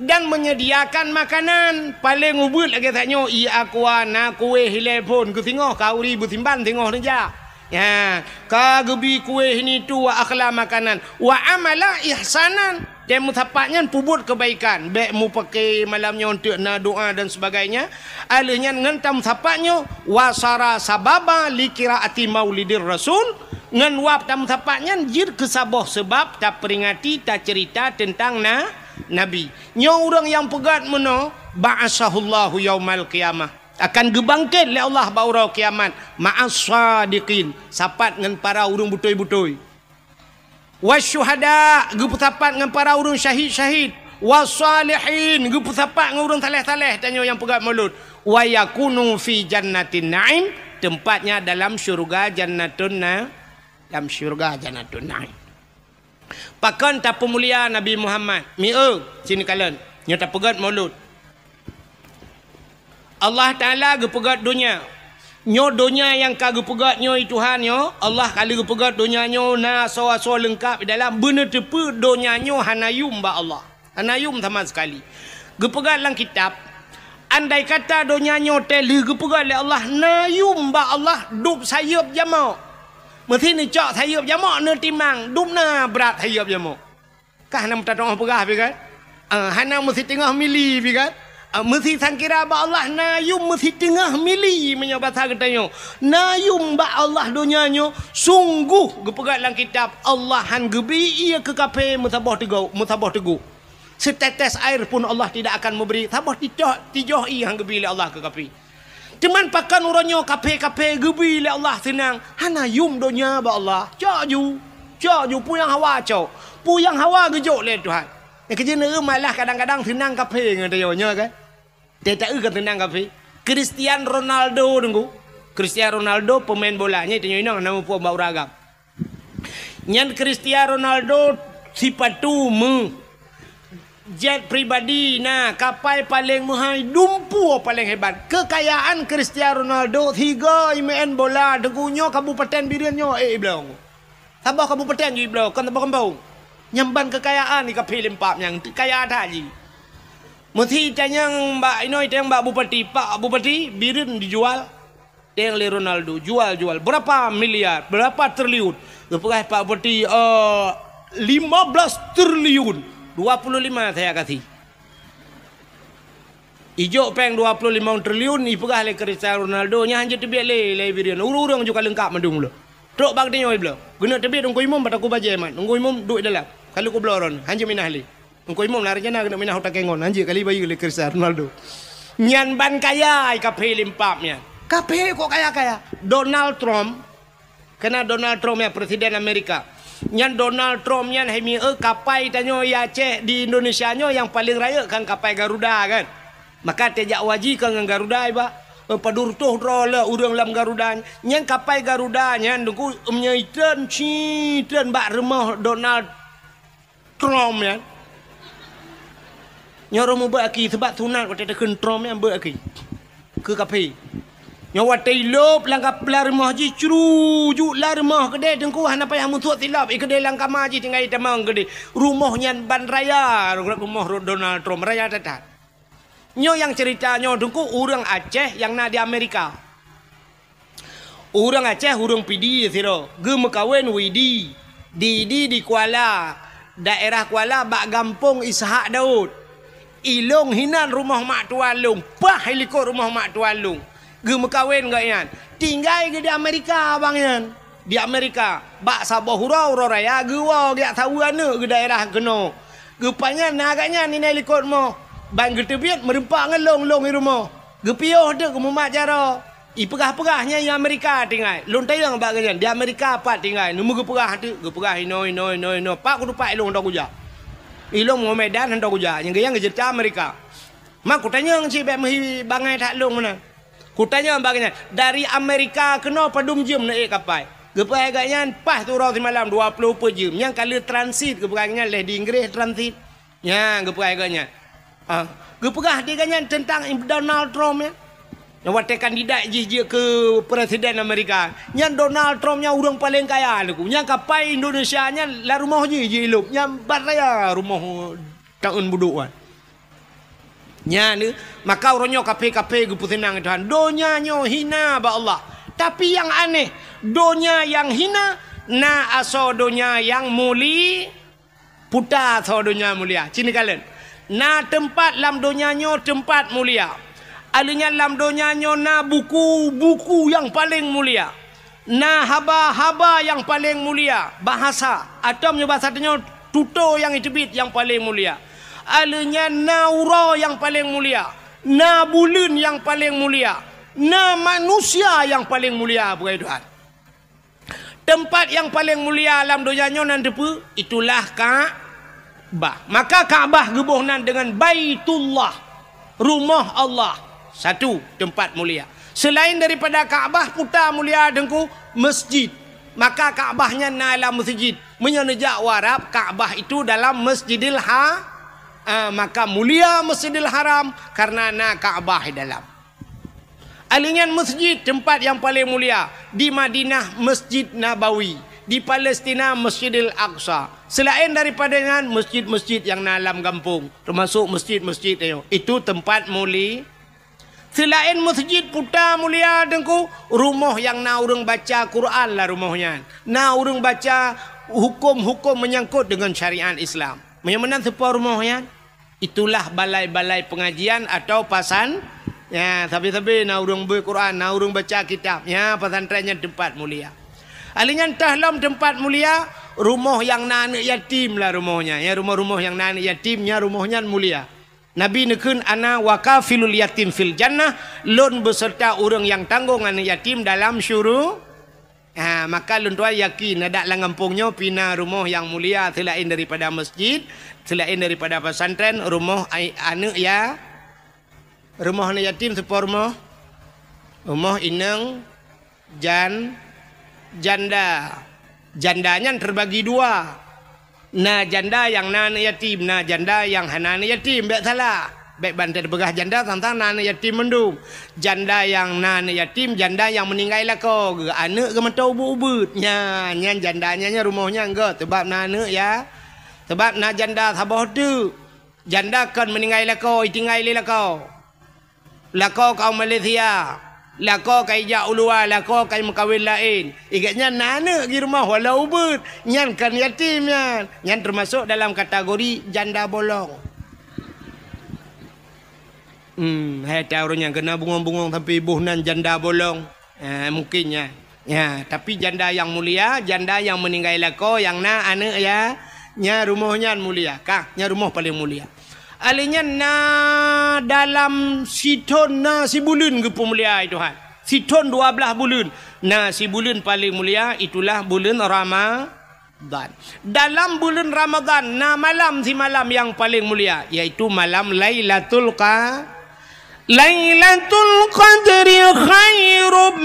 dan menyediakan makanan. Paleng ubeuet lagée tanyoe, i akwa na kueh ilée phon keu singoh, khauri beusimban singoh neujak. Ya, ka geubi kueh ini tu wa akhla makanan. Wa amala ihsanan. Tém meusapat nyan peubuet keubaikan, bék mupake malam nyoe eunteuk na doa dan sebagainya. Aleuh nyan ngon tameusapat nyoe, wasara sababa li qiraati maulidir rasul, ngon wab tameusapat nyan jeuet keu saboh seubab taperingati, taceurita teuntang na, Nabi. Nyoe ureuëng nyang peugét meunoe, ba'atsahullahu yaumal qiyamah, akan geubangket lé Allah bak uroe kiamat, ma'as sadiqin, sapat ngon para ureuëng beutôi-beutôi. Wasyuhada, geupeusapat ngon para ureuëng syahid-syahid. Wassalihin, geupeusapat ngon ureuëng saleh-saleh, tanyoe nyang peugét maulud. Wa yakunu fi jannatin na'im, tempatnya dalam syurga Jannatun Na-, dalam syurga Jannatun Na'im. Pakon tapeumulia Nabi Muhammad? Mieu, sini kalon. Nyoe tapeugét maulud. Allah Taala geupeugét donya. Nyoe donya nyang ka geupeugét nyoe, i Tuhan nyoe, Allah ka lheueh geupeugét donya nyoe na asoe-asoe leungkab di dalam, beuneuteupeu donya nyoe hana yum bak Allah. Hana yum sama sekali. Geupeugét lam kitab, Andai kata donya nyoe teuh lheueh geupeugah lé Allah, na yum bak Allah dub sayeuep jamok. Meusi neucok sayeuep jamok, neutimang dub na brat sayeuep jamok. Kah na meutatong peugah pi kan? Ah, hana meusitingoh mili pi kan? Ah, meusi sangkira bak Allah na yum meusitingoh mili meunyoe basa geutanyoe. Na yum bak Allah donya nyoe, sungguh geupeugah lam kitab, Allah han geubi ié keu kafé meusaboh teugok, meusaboh teugok. Setetes air pun Allah tidak akan memberi, saboh tijoh, tijoh ié han geubi lé Allah keu kafé. Teuma pakon uroe nyoe kafé-kafé geubi lé Allah seunang, hana yum donya bak Allah. Cok ju, cok ju, peue nyang hawa cok. Peue nyang hawa geujok lé Tuhan. Nyang keujeuet neueu malah kadang-kadang seunang kafé ngon tanyoe nyoe kan. Teuta eu kan seunang kafé. Cristiano Ronaldo deungoe. Cristiano Ronaldo pemain bola nyoe tanyoe inong na muphom bak ureueng agam. Nyan Cristiano Ronaldo sipatu meu, jet pribadi na, kapai paleng meuhai, dumpeue paleng hebat. Keukayaan Cristiano Ronaldo sigoe imeu'en bola deungoe nyoe kabupaten Bireuen nyoe, eh, ibloe. Saboh kabupaten ju ibloe, kon saboh gampông. Nyan ban keukayaan di kafé lempap nyang kaya that jih. Meusi tanyong bak inoe, tanyong bak bupati, "Pak Bupati, Bireuen dijual?" Teng lé Ronaldo, jual, jual. Berapa miliar? Berapa triliun? Geupeugah Pak Bupati, eh, lima belas triliun. Dua puluh lima saya kasih. Ijok péng dua puluh lima triliun, ipeugah lé Cristiano Ronaldo, nyan hanjeuet teubiet lé, lé Bireuen. Ureueng-ureueng juga leungkap mandum lé. Trok bak geutanyoe ibloe. Geuneuk teubiet Teungku Imum bak Teungku Bajée mat. Teungku Imum duek dalam. Ka lheueh kubloe droeneuh. Hanjeuet minah lé. Teungku Imum na rencana keuneuk minah u Takengon, hanjeuet kali bayeue lé Cristiano Ronaldo. Nyan ban kaya ai kafé lempap nyan. Kafé kok kaya-kaya. Donald Trump, kena Donald Trump nyan, Presiden Amerika. Nyan Donald Trump nyan hai mieu kapai tanyoe di Aceh, di Indonesia nyoe nyang paleng rayeuk kan kapai Garuda kan. Maka teuh jak haji ka ngon Garuda iba. Eh, padub reutôh droe lé ureueng lam Garuda. Nyan kapai Garuda nyan deungoe meunyoe itreun, ci treun bak rumoh Donald Trump nyan. Nyoe roh mubeuet aki, seubab sunat watée takheun Trump nyan beuet aki. Keu kafé. Nyoe watée ilop lam kap-, lam rumoh jih, crujuk lam rumoh keudeh, Teungku, hana payah meusuet silop, i keudeh lam kama jih tinggai tamong keudeh. Rumoh nyan ban raya, rumoh Donald Trump, raya that-that. Nyoe nyang ceurita nyoe Teungku, ureueng Aceh nyang na di Amerika. Ureueng Aceh, ureueng Pidie sidroe, geumeukawen Widi. Di, di, di Kuala, daerah Kuala bak gampông Ishak Daud. Ilong hinan rumoh mak tuan lôn, paih likot rumoh mak tuan lôn. Geumeukawen gobnyan. Tinggai geuh di Amerika abang nyan. Di Amerika, bak saboh uroe, uroe raya geuwoe geujak saweue aneuk geuh daerah keunoe. Geupajan na gobnyan inan likot rumoh. Ban geuteubiet meureumpok ngon lôn, lôn i rumoh. Geupiôh teuk geumumat jaroe. Ipeugah-peugah nyan i Amerika tinggai. Lôn tanyong bak gobnyan, di Amerika pat tinggai. Neumeu geupeugah teuk, geupeugah inoe, inoe, inoe, inoe. Pat kutupat ilong hana kujak. Ilong Medan hana kujak. Nyang geuh nyan geuceurita Amerika. Ma kutanyong cit bék meuhi bangai that lôn meunan. Kutanyong bak gobnyan, dari Amerika keunoe padum jeuem neuék kapai? Geupeugah gobnyan, paih siuroe simalam dua ploh peuet jeuem. Nyan ka lheueh transit, geupeugah gobnyan lheueh di Inggréh transit. Nyan geupeugah gobnyan. Ah, geupeugah di gobnyan teuntang Donald Trump nyan. Nyang watée kandidat jih jeuet keu presiden Amerika. Nyan Donald Trump nyan ureuëng paleng kaya lagu. Nyan kapai Indonesia nyan lam rumoh jih jilop. Nyan bat raya rumoh taun budok nyan. Nyan, maka uroe nyoe kaphé-kaphé geupeuseunang Tuhan. Donya nyoe hina bak Allah. Tapi nyang aneh, donya nyang hina na asoe donya nyang muli-, puta asoe donya mulia. Ci neukalon. Na teumpat lam donya nyoe teumpat mulia. Aleuh nyan lam donya nyoe na buku-buku nyang paleng mulia. Na haba-haba nyang paleng mulia, bahasa, atau meunyoe bahasa tanyoe tutoe nyang jiteubiet nyang paleng mulia. Aleuh nyan na uroe nyang paleng mulia, na buleuen nyang paleng mulia, na manusia nyang paleng mulia, peugah Tuhan. Teumpat nyang paleng mulia lam donya nyoe nan teupeue? Itulah ka- Ka'bah. Maka Ka'bah geuboh nan deungon Baitullah, rumoh Allah, satu teumpat mulia. Selain daripada Ka'bah, puta mulia Teungku, masjid. Maka Ka'bah nyan na lam masjid. Meunyoe neujak u Arab, Ka'bah itu dalam Masjidil Ha-, ah, maka mulia Masjidil Haram karena na Ka'bah di dalam. Aleuh nyan masjid teumpat nyang paleng mulia, di Madinah Masjid Nabawi, di Palestina Masjidil Aqsa. Seulaén daripada nyan masjid-masjid nyang na lam gampông, teumasok masjid-masjid nyoe, itu teumpat muli-, Seulaén meuseujid puta mulia Teungku, rumoh nyang na ureuëng baca Quran lam rumoh nyan. Na ureuëng baca huköm-huköm meunyangkot deungon syariat Islam. Meunyoe meunan teupeue rumoh nyan, itulah balai-balai peungajian atawa pasan-, ya, sabe-sabe na ureuëng beuet Quran, na ureuëng baca kitab. Ya, pesantren nyan teumpat mulia. Alèh nyan teuh lom teumpat mulia, rumoh nyang na aneuëk yatim lam rumoh nyan. Ya, rumoh-rumoh nyang na aneuëk yatim, nyan rumoh nyan mulia. Nabi neukheun, "Ana wa kafilul yatim fil jannah," lôn beuseurta ureuëng nyang tanggong aneuëk yatim dalam syuru-, ha, maka lôn tuan yakin, adak lam gampông nyoe pih na rumoh nyang mulia seulaén daripada meuseujid, seulaén daripada pesantren, rumoh ai-, aneuëk ya-, rumoh aneuëk yatim teupeue rumoh? Rumoh inong jan-, janda. Janda nyan teubagi dua. Na janda nyang na aneuëk yatim, na janda nyang hana aneuëk yatim. Bék salah. Bék ban tapeugah janda sang-sang na aneuëk yatim mandum. Janda nyang na aneuëk yatim, janda nyang meuninggai lakoe geuh, aneuëk geuh mantong ubit-ubit. Nyan, nyan janda nyan, nyan rumoh nyan geuh, sabab na aneuëk ya. Sabab na janda saboh teuk. Janda kon meuninggai lakoe, itinggai lé lakoe. Lakoe ka u Malaysia, lakoe ka ijak u luwa, lakoe ka imeukawen laén. Igeuh nyan na aneuëk di rumoh walau ubit, nyan kon yatim nyan. Nyan teumasok dalam kategori janda bolong. Hmm, hai tahu ureuëng nyang keuneuk bungong-bungong sampoe iboh nan janda bolong. Eh, mungkin nyan. Ya, tapi janda nyang mulia, janda nyang meuninggai lakoe, nyang na aneuëk ya, nyan rumoh nyan mulia. Kah, nyan rumoh paleng mulia. Alèh nyan na dalam sithon na sibuleuen geupeumulia, hai Tuhan. Sithon dua blaih buleuen. Na sibuleuen paleng mulia, itulah buleuen Rama-, Ramadan. Dalam buleuen Ramadan na malam simalam nyang paleng mulia, yaitu malam Lailatul Qa-, Lailatul Qadri khairum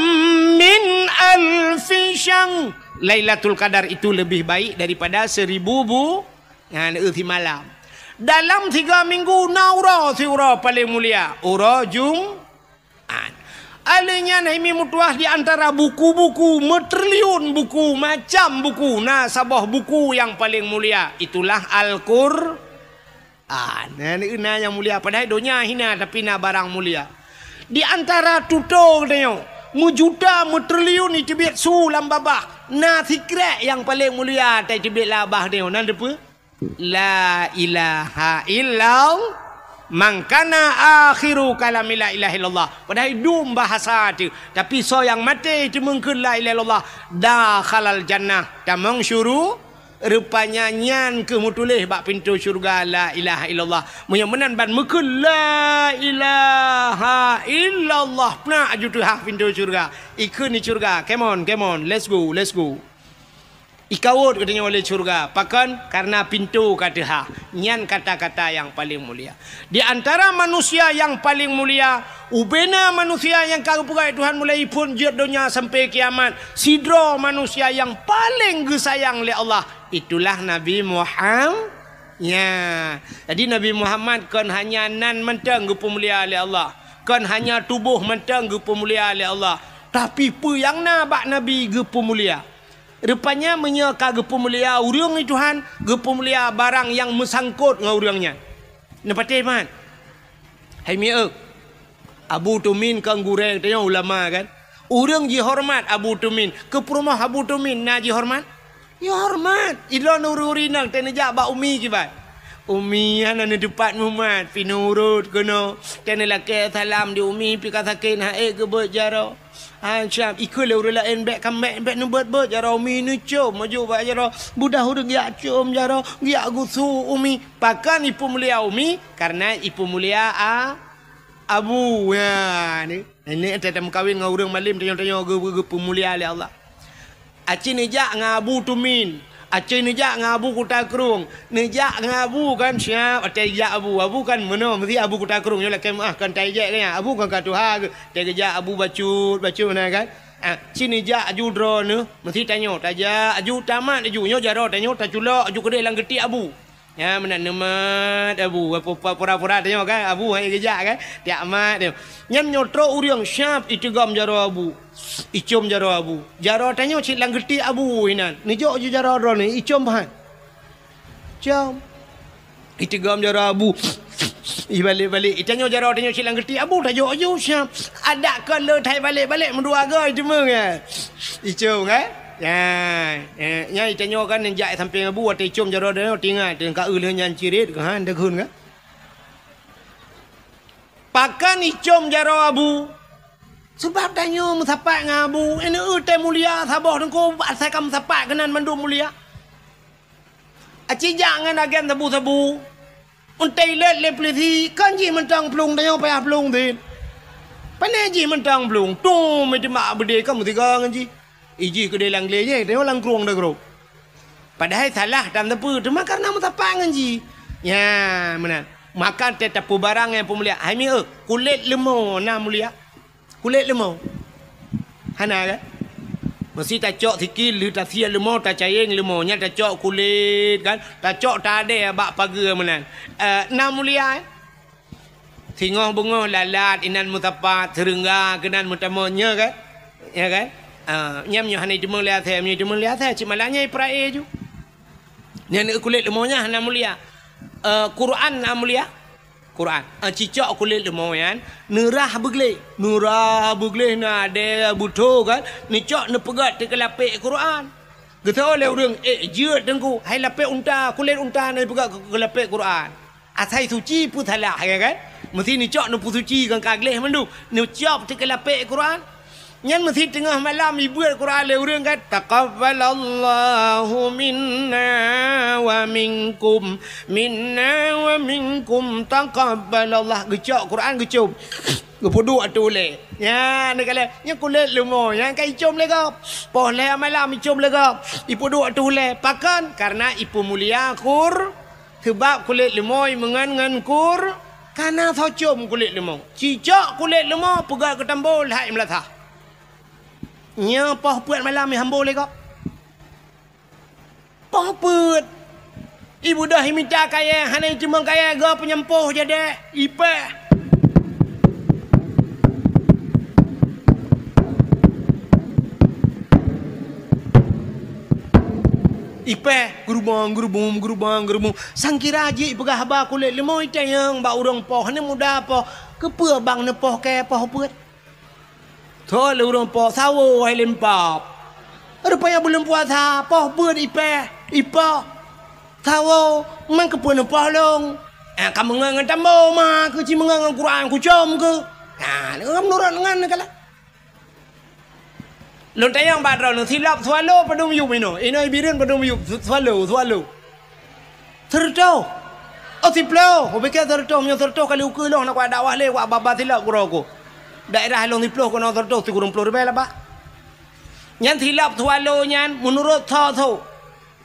min alfi syahr. Lailatul Qadar itu lebih baik daripada seribu bu-, nyan, eh, simalam. Dalam tiga minggu na uroe siuroe paleng mulia, uroe Jum-, An. Alèh nyan hai mi meutuah di antara buku-buku, meutriliun buku, macam buku, na saboh buku nyang paleng mulia, itulah Al-Qur'an. Na, na nyang mulia, padahai donya hina, tapi na barang mulia. Di antara tutoe geutanyoe, meujuta, meutriliun iteubiet su lam babah, na sikrék nyang paleng mulia, tai teubiet lam babah tanyoe, na teupeue? La ilaha illallah. Man kana akhiru kalami la ilaha illallah. Padahai dum bahasa tu. Tapi soe nyang maté teumeung kheun la ilaha illallah, dakhalal jannah, tamong syuru-, rupanya nyan keuh meutuléh bak pintoe syeuruga la ilaha illallah. Meunyoe meunan ban meukheun la ilaha illallah, peunak aju teuhah pintoe syeuruga. Ikheun di syeuruga, "Come on, come on, let's go, let's go." Ikawot geutanyoe lé syeuruga. Pakon? Kareuna pintoe ka teuhah. Nyan kata-kata nyang paleng mulia. Di antara manusia nyang paleng mulia, ubena manusia nyang ka geupeugah Tuhan mulai phon jeuet donya sampai kiamat, sidroe manusia nyang paleng geusayang lé Allah, itulah Nabi Muham-, ya. Jadi, Nabi Muhammad kon hanya nan mantong geupeumulia lé Allah, kon hanya tuboh mantong geupeumulia lé Allah, tapi peue nyang na bak Nabi geupeumulia. Rupanya meunyoe ka geupeumulia ureuëng di Tuhan, geupeumulia barang nyang meusangkot ngon ureuëng nyan. Neupatéh mat? Hai mieu, Abu Tumin kan gurée tanyoe ulama kan? Ureuëng jihoreumat Abu Tumin. Keu peurumoh Abu Tumin na jihoreumat? Jihoreumat. Ilôn ureuëng-ureuëng inong teuneujak bak umi kiban. Umi hana neuteupat mumat, pi neurot keunoe. Teuneulakée salam di umi pi ka sakét hana ék geubeuet jaroe. Hai Syam, ikheun lé ureuëng laén bék ka bék, bék neubeuet-beuet jaroe umi neucom maju bak jaroe. Budah ureuëng geujak com jaroe, geujak gusue umi. Pakon ipeumulia umi? Kareuna ipeumulia a-, abu. Ya, ni. Nenek teuh tameukawen ngon ureuëng malem tanyoe-tanyoe geu-, geu-, geupeumulia lé Allah. Aci neujak ngon Abu Tumin. Aci neujak ngon Abu Kuta Krueng. Neujak ngon Abu kan siab, até jak Abu. Abu kan meunoe, meusti Abu Kuta Krueng nyoe lakée meuah kan tai jek kan. Abu kan ka tuha geuh. Teugeujak Abu bacut, bacut meunan kan. Ah, ci neujak aju droeneuh, meusti tanyoe, tajak aju tamat aju. Nyoe jaroe tanyoe taculok aju keudeh lam geuti Abu. Ya, meunan neumat Abu, pura-pura tanyoe kan, Abu hai geujak kan, tiak mat tanyoe. Nyan nyoe trok ureuëng siab iteugom jaroe Abu, icom jaroe Abu. Jaroe tanyoe cit lam geuti Abu inan. Neujok ju jaroe droeneuh, icom pahan. Com. Iteugom jaroe Abu. Ibalek-balek, itanyoe jaroe tanyoe cit lam geuti, abu tajok aju siap. Adak kon le thai balek-balek meudua goe teuma, eh. Icong, eh? Ya, eh, nya itanyoe kan jak sampéng abu, watèe icom jaroe tanyoe tinggai, teungka eu lheueh nyan cirit, kan, deughun, kan? Pakon icom jaroe abu? Sabab tanyoe meusapat ngon abu, ini eu tée mulia saboh teungku, asai ka meusapat keunan mandum mulia. Aci jak ngon agen sabu-sabu. Untée ilét lé pulisi, kon jih mantong plueng, tanyoe payah plueng dit. Pané jih mantong plueng, tum, meuteumé beudé ka meusigoe ngon jih. Ijih keudéh lam glé jih, tanyoe lam krueng deuh grob. Padahai salah tan teupeu, teuma kareuna meusapat ngon jih. Nya, meunan. Maka teuh tapeubarang nyang peumulia. Hai mi eu, kulét leumo na mulia. Kulét leumo. Hana kan? Meusi tacok sikil, lheueh tasiet leumo, tacayeng leumo. Nyan tacok kulét kan? Tacok tadé bak pageue meunan. Eh, na mulia, eh? Singoh beungoh lalat inan meusapat, seureungga keunan meutamong, nya kan? Ya kan? Ah, nyan meunyoe hana jiteumé lé asèe, meunyoe jiteumé lé asèe, cit malah nyan ipeurae ju. Nyan kulét leumo nyan hana mulia. Eh, Quran na mulia. Quran. Ah, cicok kulét leumo nyan, neurah beugleh. Neurah beugleh na adé beutôi kan? Neucok neupeugét teuh keu lapék Quran. Geutho lé ureueng, "Eh, jeuet teungku, hai lapék unta, kulét unta na ipeugét keu, keu lapék Quran." Asai suci peue salah, ya kan? Meusi neucok neupeusuci ngon ka gleh mandum, neucok teuh keu lapék Quran. Nyan meusi teungoh malam ibeuet Quran lé ureueng kan, "Taqabbalallahu minna wa minkum, minna wa minkum, taqabbalallah." Geucok Quran geucom. Geupeuduek ateueh ulèe. Nyan, neukalon, nyan kulét leumo, nyan ka icom lé gob. Poh lhèe malam icom lé gob. Ipeuduek ateueh ulèe. Pakon? Kareuna ipeumulia Qur-, Sabab kulét leumo imeungon ngon Qur-, kana soe com kulét leumo. Cicok kulét leumo peugah keu tambo lhai meulasah. Nyoe poh peuet malam ihambo lé gob. Poh peuet. Ibeudôh imita kayèe, hana iteumèe kayèe, goe peunyampôh jadèe, ipèh. Ipèh, geurubong, geurubong, geurubong, geurubong. Sangkira jih ipeugah haba kulét leumo itanyong bak ureueng poh, hana muda poh. Keupeue bang neupoh kèe poh peuet? Thon lé ureueng poh, sawo hai lempap. Rupanya buleuen puasa, poh peuet ipèh, ipoh. Sawo, man keupeue neupoh lôn? Ah, ka meungon ngon tambo ma, keu ci meungon ngon Quran, kucom keu. Ah, meunurot ngon neukalon. Lôn tanyong bak droeneuh, silop swallow padum yup inoe? Inoe Bireuen padum yup su-, swallow, swallow? Seureutôh. Oh, siplôh. Oh, pike seureutôh. Meunyoe seureutôh kali ukeue lôn, hana kuat dakwah lé, kuat babah silop keudroe ku. Daerah lôn siplôh keunoe seureutôh, sikureueng plôh ribèe lah bah. Nyan silop swallow nyan, meunurot tho-tho.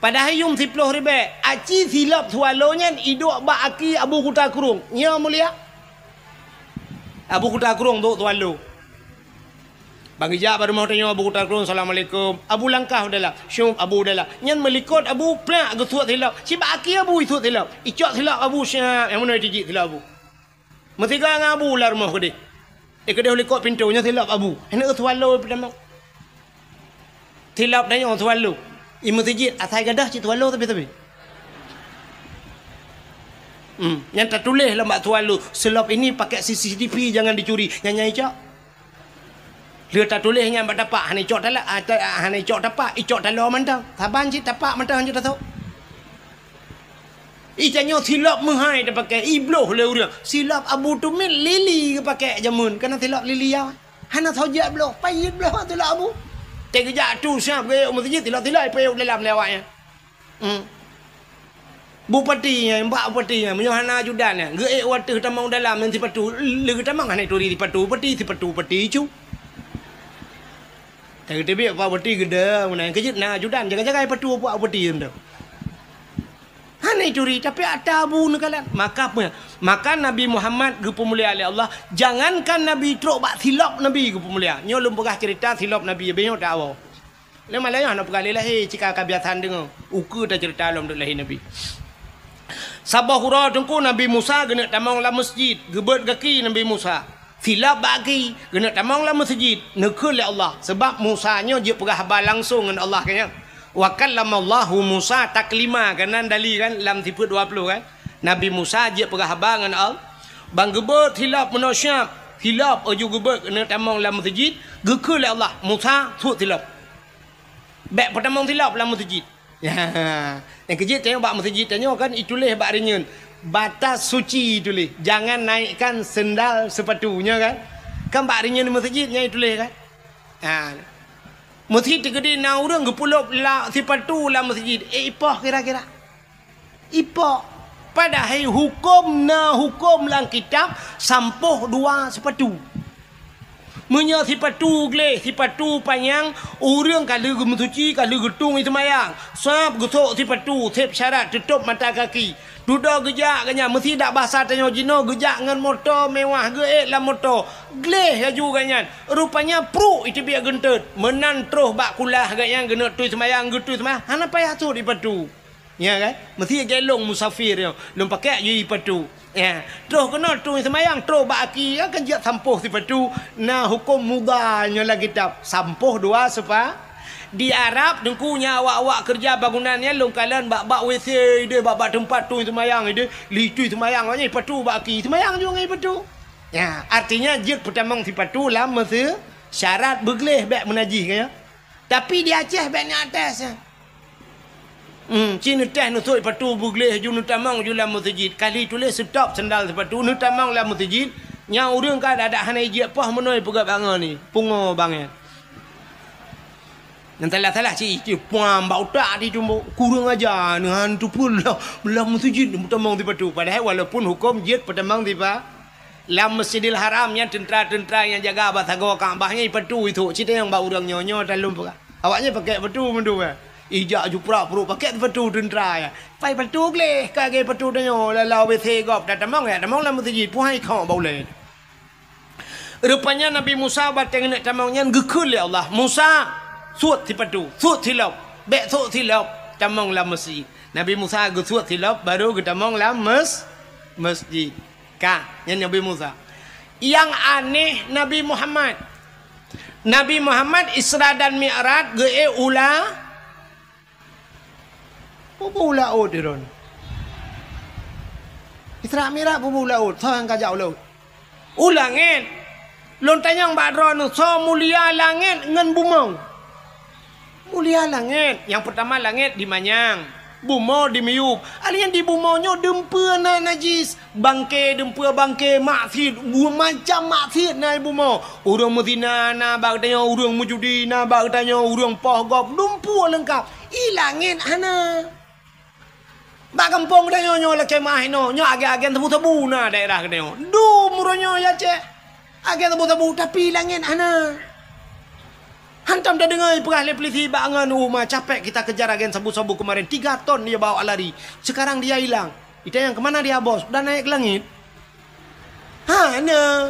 Padahai yum siplôh ribèe, aci silop swallow nyan iduek bak aki Abu Kuta Krueng. Nyoe mulia. Abu Kuta Krueng duek swallow. Bang geujak bak rumoh tanyoe Abu Kuta Krueng, "Assalamualaikum." Abu langkah u dalam. Syup, Abu u dalam. Nyan meulikot Abu, plak geusuet silop. Sibak aki Abu isuet silop. Icok silop Abu, syap, nyang meunoe tijik silop Abu. Meusigoe ngon Abu lam rumoh keudeh. Eh, keudeh u likot pintoe nyoe silop Abu. Hana swallow peutamong. Silop tanyoe swallow. I meuseujid asai gadôh cit swallow tapi-tapi. Hmm, nyang tatuléh lam bak swallow, "Silop ini pakai C C T V, jangan dicuri." Nyan nyang icok. Lheueh tatuléh nyan bak tapak, hana icok tala-, ah, ta-, ah, hana icok tapak, icok taloe mantong. Saban cit tapak mantong hanjeuet tasok. Ih, tanyoe silop meuhai tapakè, ibloh lé ureueng. Silop Abu Tumit lili geupakè jameun, kana silop lili ya. Hana soe jak bloh, payet bloh silop Abu. Teugeujak tu siap geuék u meuseujid, silop-silop ipayet u dalam lé awak nyan. Hmm. Bupati nyan, bak bupati nyan, meunyoe hana ajudan nyan, geuék u ateueh tamong dalam ngon sipatu, lé geutamong hana ituri sipatu bupati, sipatu bupati cu. Teubiet pak bupati geude, meunan keujeuet na ajudan, jaga-jaga sipatu pak bupati tu. Hana ituri, tapi ata Abu neukalon. Maka pe-, maka Nabi Muhammad geupeumulia lé Allah, jangankan Nabi trok bak silop Nabi geupeumulia. Nyoe lôn peugah cerita silop Nabi, beh nyoe tawoe. Lé malam nyoe hana peugah lé lahé, cika ka biasa deungoe. Ukeue tacerita lom deuk lahé Nabi. Saboh uroe teungku Nabi Musa geuneuk tamong lam meuseujid, geubeuet gaki Nabi Musa. Silop bak gaki, geuneuk tamong lam meuseujid, neukheun lé Allah. Sabab Musa nyoe jeuet peugah haba langsong ngon Allah, kan nyan. "Wa kallamallahu Musa taklima," kan nan dali kan lam sifeut dua ploh kan. Nabi Musa jeuet peugah haba ngon Al-, Ban geubeuet silop meunoe siab, silop aju geubeuet keuneuk tamong lam meuseujid, geukheun lé Allah, "Musa, suet silop. Bék peutamong silop lam meuseujid." Ya, nyang keujeuet tanyoe bak meuseujid tanyoe kan ituléh bak rinyeun, "Batas suci" ituléh, "Jangan naikkan sendal sepatu", nyoe kan? Kan bak rinyeun meuseujid nyan ituléh kan? Ha. Meuseujid teukeudi na ureuëng geupeulop la-, sipatu lam meuseujid, eh, ipoh kira-kira. Ipoh. Padahai huköm na huköm lam kitab sampôh dua sipatu. Meunyoe sipatu gleh, sipatu panyang, ureuëng ka lheueh geumeusuci, ka lheueh geutung i seumayang, sab geusok sipatu, seb syarat teutôb mata kaki. Dudoe geujak gobnyan, meusidak basa tanyoe jinoe geujak ngon moto mewah, geuék lam moto. Gleh laju gobnyan, rupanya pruek iteubiet geunteut. Meunan troh bak kulah gobnyan geuneuk tui seumayang, geutui seumayang, hana payah sot sipatu. Ya kan? Meusti gelong musafir nyoe, lôn pakai aju sipatu. Ya, troh keunoe tui seumayang, troh bak aki, ya kan, jak sampôh sipatu. Na huköm mudha nyoe lam kitab, sampôh dua sipa-, Di Arab, Teungku, nyang awak-awak keureuja bangunan nyan lôn kalon bak-bak W C ideh, bak-bak teumpat tui seumayang ideh, lheueh tui seumayang awak nyan sipatu bak aki, seumayang juga ngon sipatu. Ya, artinya jeuet peutamong sipatu lam meuse-, syarat beugleh bék meunajih, kan, ya. Tapi di Aceh bék na atas, ya. Hmm, ci neuteh neusok sipatu beugleh ju neutamong ju lam meuseujid. Ka lheueh tuléh stop sendal sipatu neutamong lam meuseujid. Nyang ureuëng ka adak hana ijak poh meunoe peugah bangon ni. Pungo bangai. Nyang salah-salah cit, cit puam bak utak di tumbok. Kurang aja, neuhan tu pun lah, lam meuseujid meutamong sipatu. Padahai walaupun huköm jeuet peutamong sipa-, lam Masjidil Haram nyan teuntra-teuntra nyang jaga bak sagoe Ka'bah nyan ipatu ithok. Cit nyang bak ureuëng nyoe-nyoe talom peugah. Awak nyan pakai patu meunduek. Ijak juprak pruek pakai patu teuntra ya. Pai patu gleh ka lagée patu tanyoe lalau W C gob tatamong ya, tamong lam meuseujid. Puhai khok bak ulée. Rupanya Nabi Musa bateng neuk tamong nyan geukheun lé Allah, "Musa, suet sipatu, suet silop, bék sok silop tamong lam meuseujid." Nabi Musa geusuet silop baru geutamong lam mes-, meuseujid. Ka, nyan Nabi Musa. Nyang aneh Nabi Muhammad. Nabi Muhammad Isra dan Mi'raj geuék u la-, Peue-peue u laôt droeneuh. Isra Mi'raj peue-peue u laôt, soe nyang ka jak u laôt? U langét. Lôn tanyong bak droeneuh, soe mulia langét ngon bumoe? Mulia langét. Nyang peutama langét dimanyang, bumoe dimiyueb. Alèh nyan di bumoe nyoe dumpeue na najis. Bangke, dumpeue bangke, maksiet, macam maksiet na i bumoe. Ureuëng meuzina na bak geutanyoe, ureuëng meujudi na bak geutanyoe, ureuëng poh gob, dumpeue leungkap. I langét hana. Bak gampông geutanyoe nyoe lakée meuah inoe, nyoe agen-agen sabu-sabu na daerah geutanyoe. Dum uroe nyoe ya cek. Agen sabu-sabu, tapi langét hana. Hantom tadeungoe peugah lé polisi bak ngon uma, "Capek kita kejar agen sabu-sabu kemarin, tiga ton dia bawa lari. Sekarang dia hilang." Itanyong, "Kemana dia, Bos?" "Udah naik ke langit." Hana.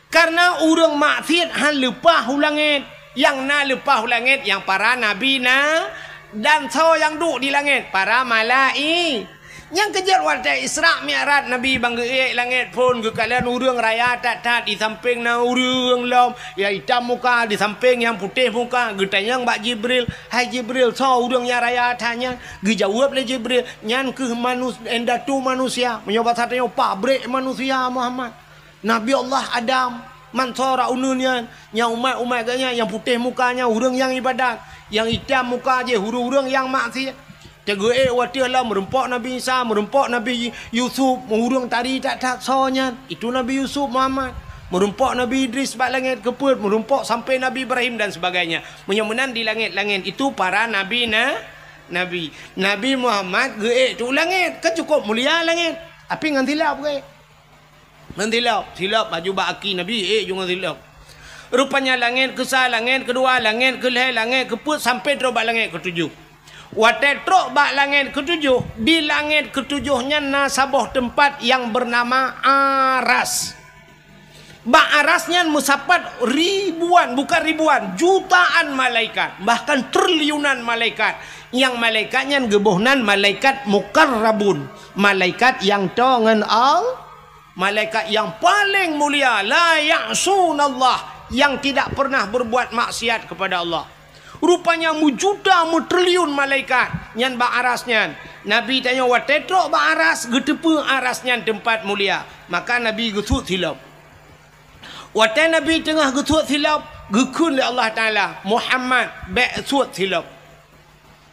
Karena ureuëng maksiet han leupah u langét. Nyang na leupah u langét nyang para nabi na, dan soe nyang duek di langét? Para malai-, Nyang keujeuet watée Isra Mi'raj Nabi ban geuék langét phon geukalon ureuëng raya that-that, di sampéng na ureuëng lom nyang itam muka, di sampéng nyang putéh muka. Geutanyong bak Jibril, "Hai Jibril, soe ureuëng nyang raya that nyan?" Geujaweueb lé Jibril, "Nyan kheueh manus-, indatu manusia, meunyoe basa tanyoe pabrék manusia, Muhammad." Nabi Allah Adam, man sara uneun nyan, nyang umat-umat geuh nyan, nyang putéh muka nyan ureuëng nyang ibadat, nyang itam muka jih ureuëng-ureuëng nyang maksiet. Teugeuék watée lom meurumpok Nabi Isa, meurumpok Nabi Yusuf, ureuëng tari that-that soe nyan, itu Nabi Yusuf Muhammad. Meurumpok Nabi Idris bak langét keupeuet, meurumpok sampai Nabi Ibrahim dan sebagainya. Meunyoe meunan di langét-langét itu para nabi na-, nabi. Nabi Muhammad geuék tu langét, kan cukup mulia langét. Tapi ngon silap geuék. Ngon silop, silop baju bak aki Nabi, ék ju ngon silop. Rupanya langét keusa, langét keudua, langét keulhée, langét keupeuet, sampai trok bak langét keutujoh. Watée trok bak langét keutujoh, di langét keutujoh nyan na saboh teumpat nyang beunama Aras. Bak Aras nyan meusapat ribuan, bukan ribuan, jutaan malaikat, bahkan triliunan malaikat. Nyang malaikat nyan geuboh nan malaikat mukarrabun, malaikat nyang toe ngon Al-, Malaikat yang paling mulia, la ya'sunallah, yang tidak pernah berbuat maksiat kepada Allah. Rupanya meujuta meutriliun malaikat nyan bak aras nyan. Nabi tanyoe watée trok bak aras, geuteupeue aras nyan teumpat mulia. Maka Nabi geusuet silop. Watée Nabi teungoh geusuet silop, geukheun lé Allah Taala, "Muhammad, bék suet silop.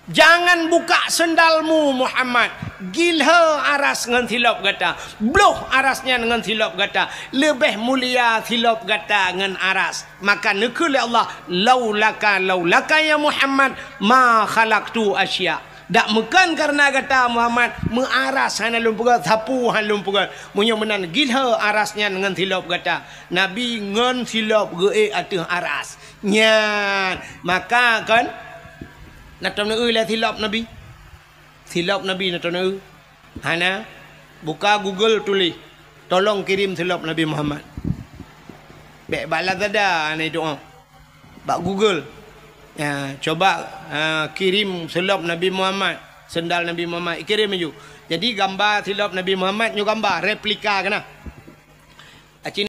Jangan buka sendalmu, Muhammad. Gilhe aras ngon silop gata. Bloh aras nyan ngon silop gata. Leubeh mulia silop gata ngon aras." Maka neukheun lé Allah, "Laulaka, laulaka ya Muhammad, ma khalaqtu asya." Dak meukan kareuna gata Muhammad, meu aras hana lôn peugét, sapu hana lôn peugét. Meunyoe meunan gilhe aras nyan ngon silop gata. Nabi ngon silop geuék ateueh aras. Nyan, maka kon na tom neueu lé silop Nabi. Silop Nabi na tom neueu. Hana, buka Google tuléh, "Tolong kirim silop Nabi Muhammad." Bék bak Lazada hana doa. Bak Google. Ya, coba, ah, kirim silop Nabi Muhammad, sendal Nabi Muhammad, kirim laju. Jadi gamba silop Nabi Muhammad nyoe gamba replika keunan. Acin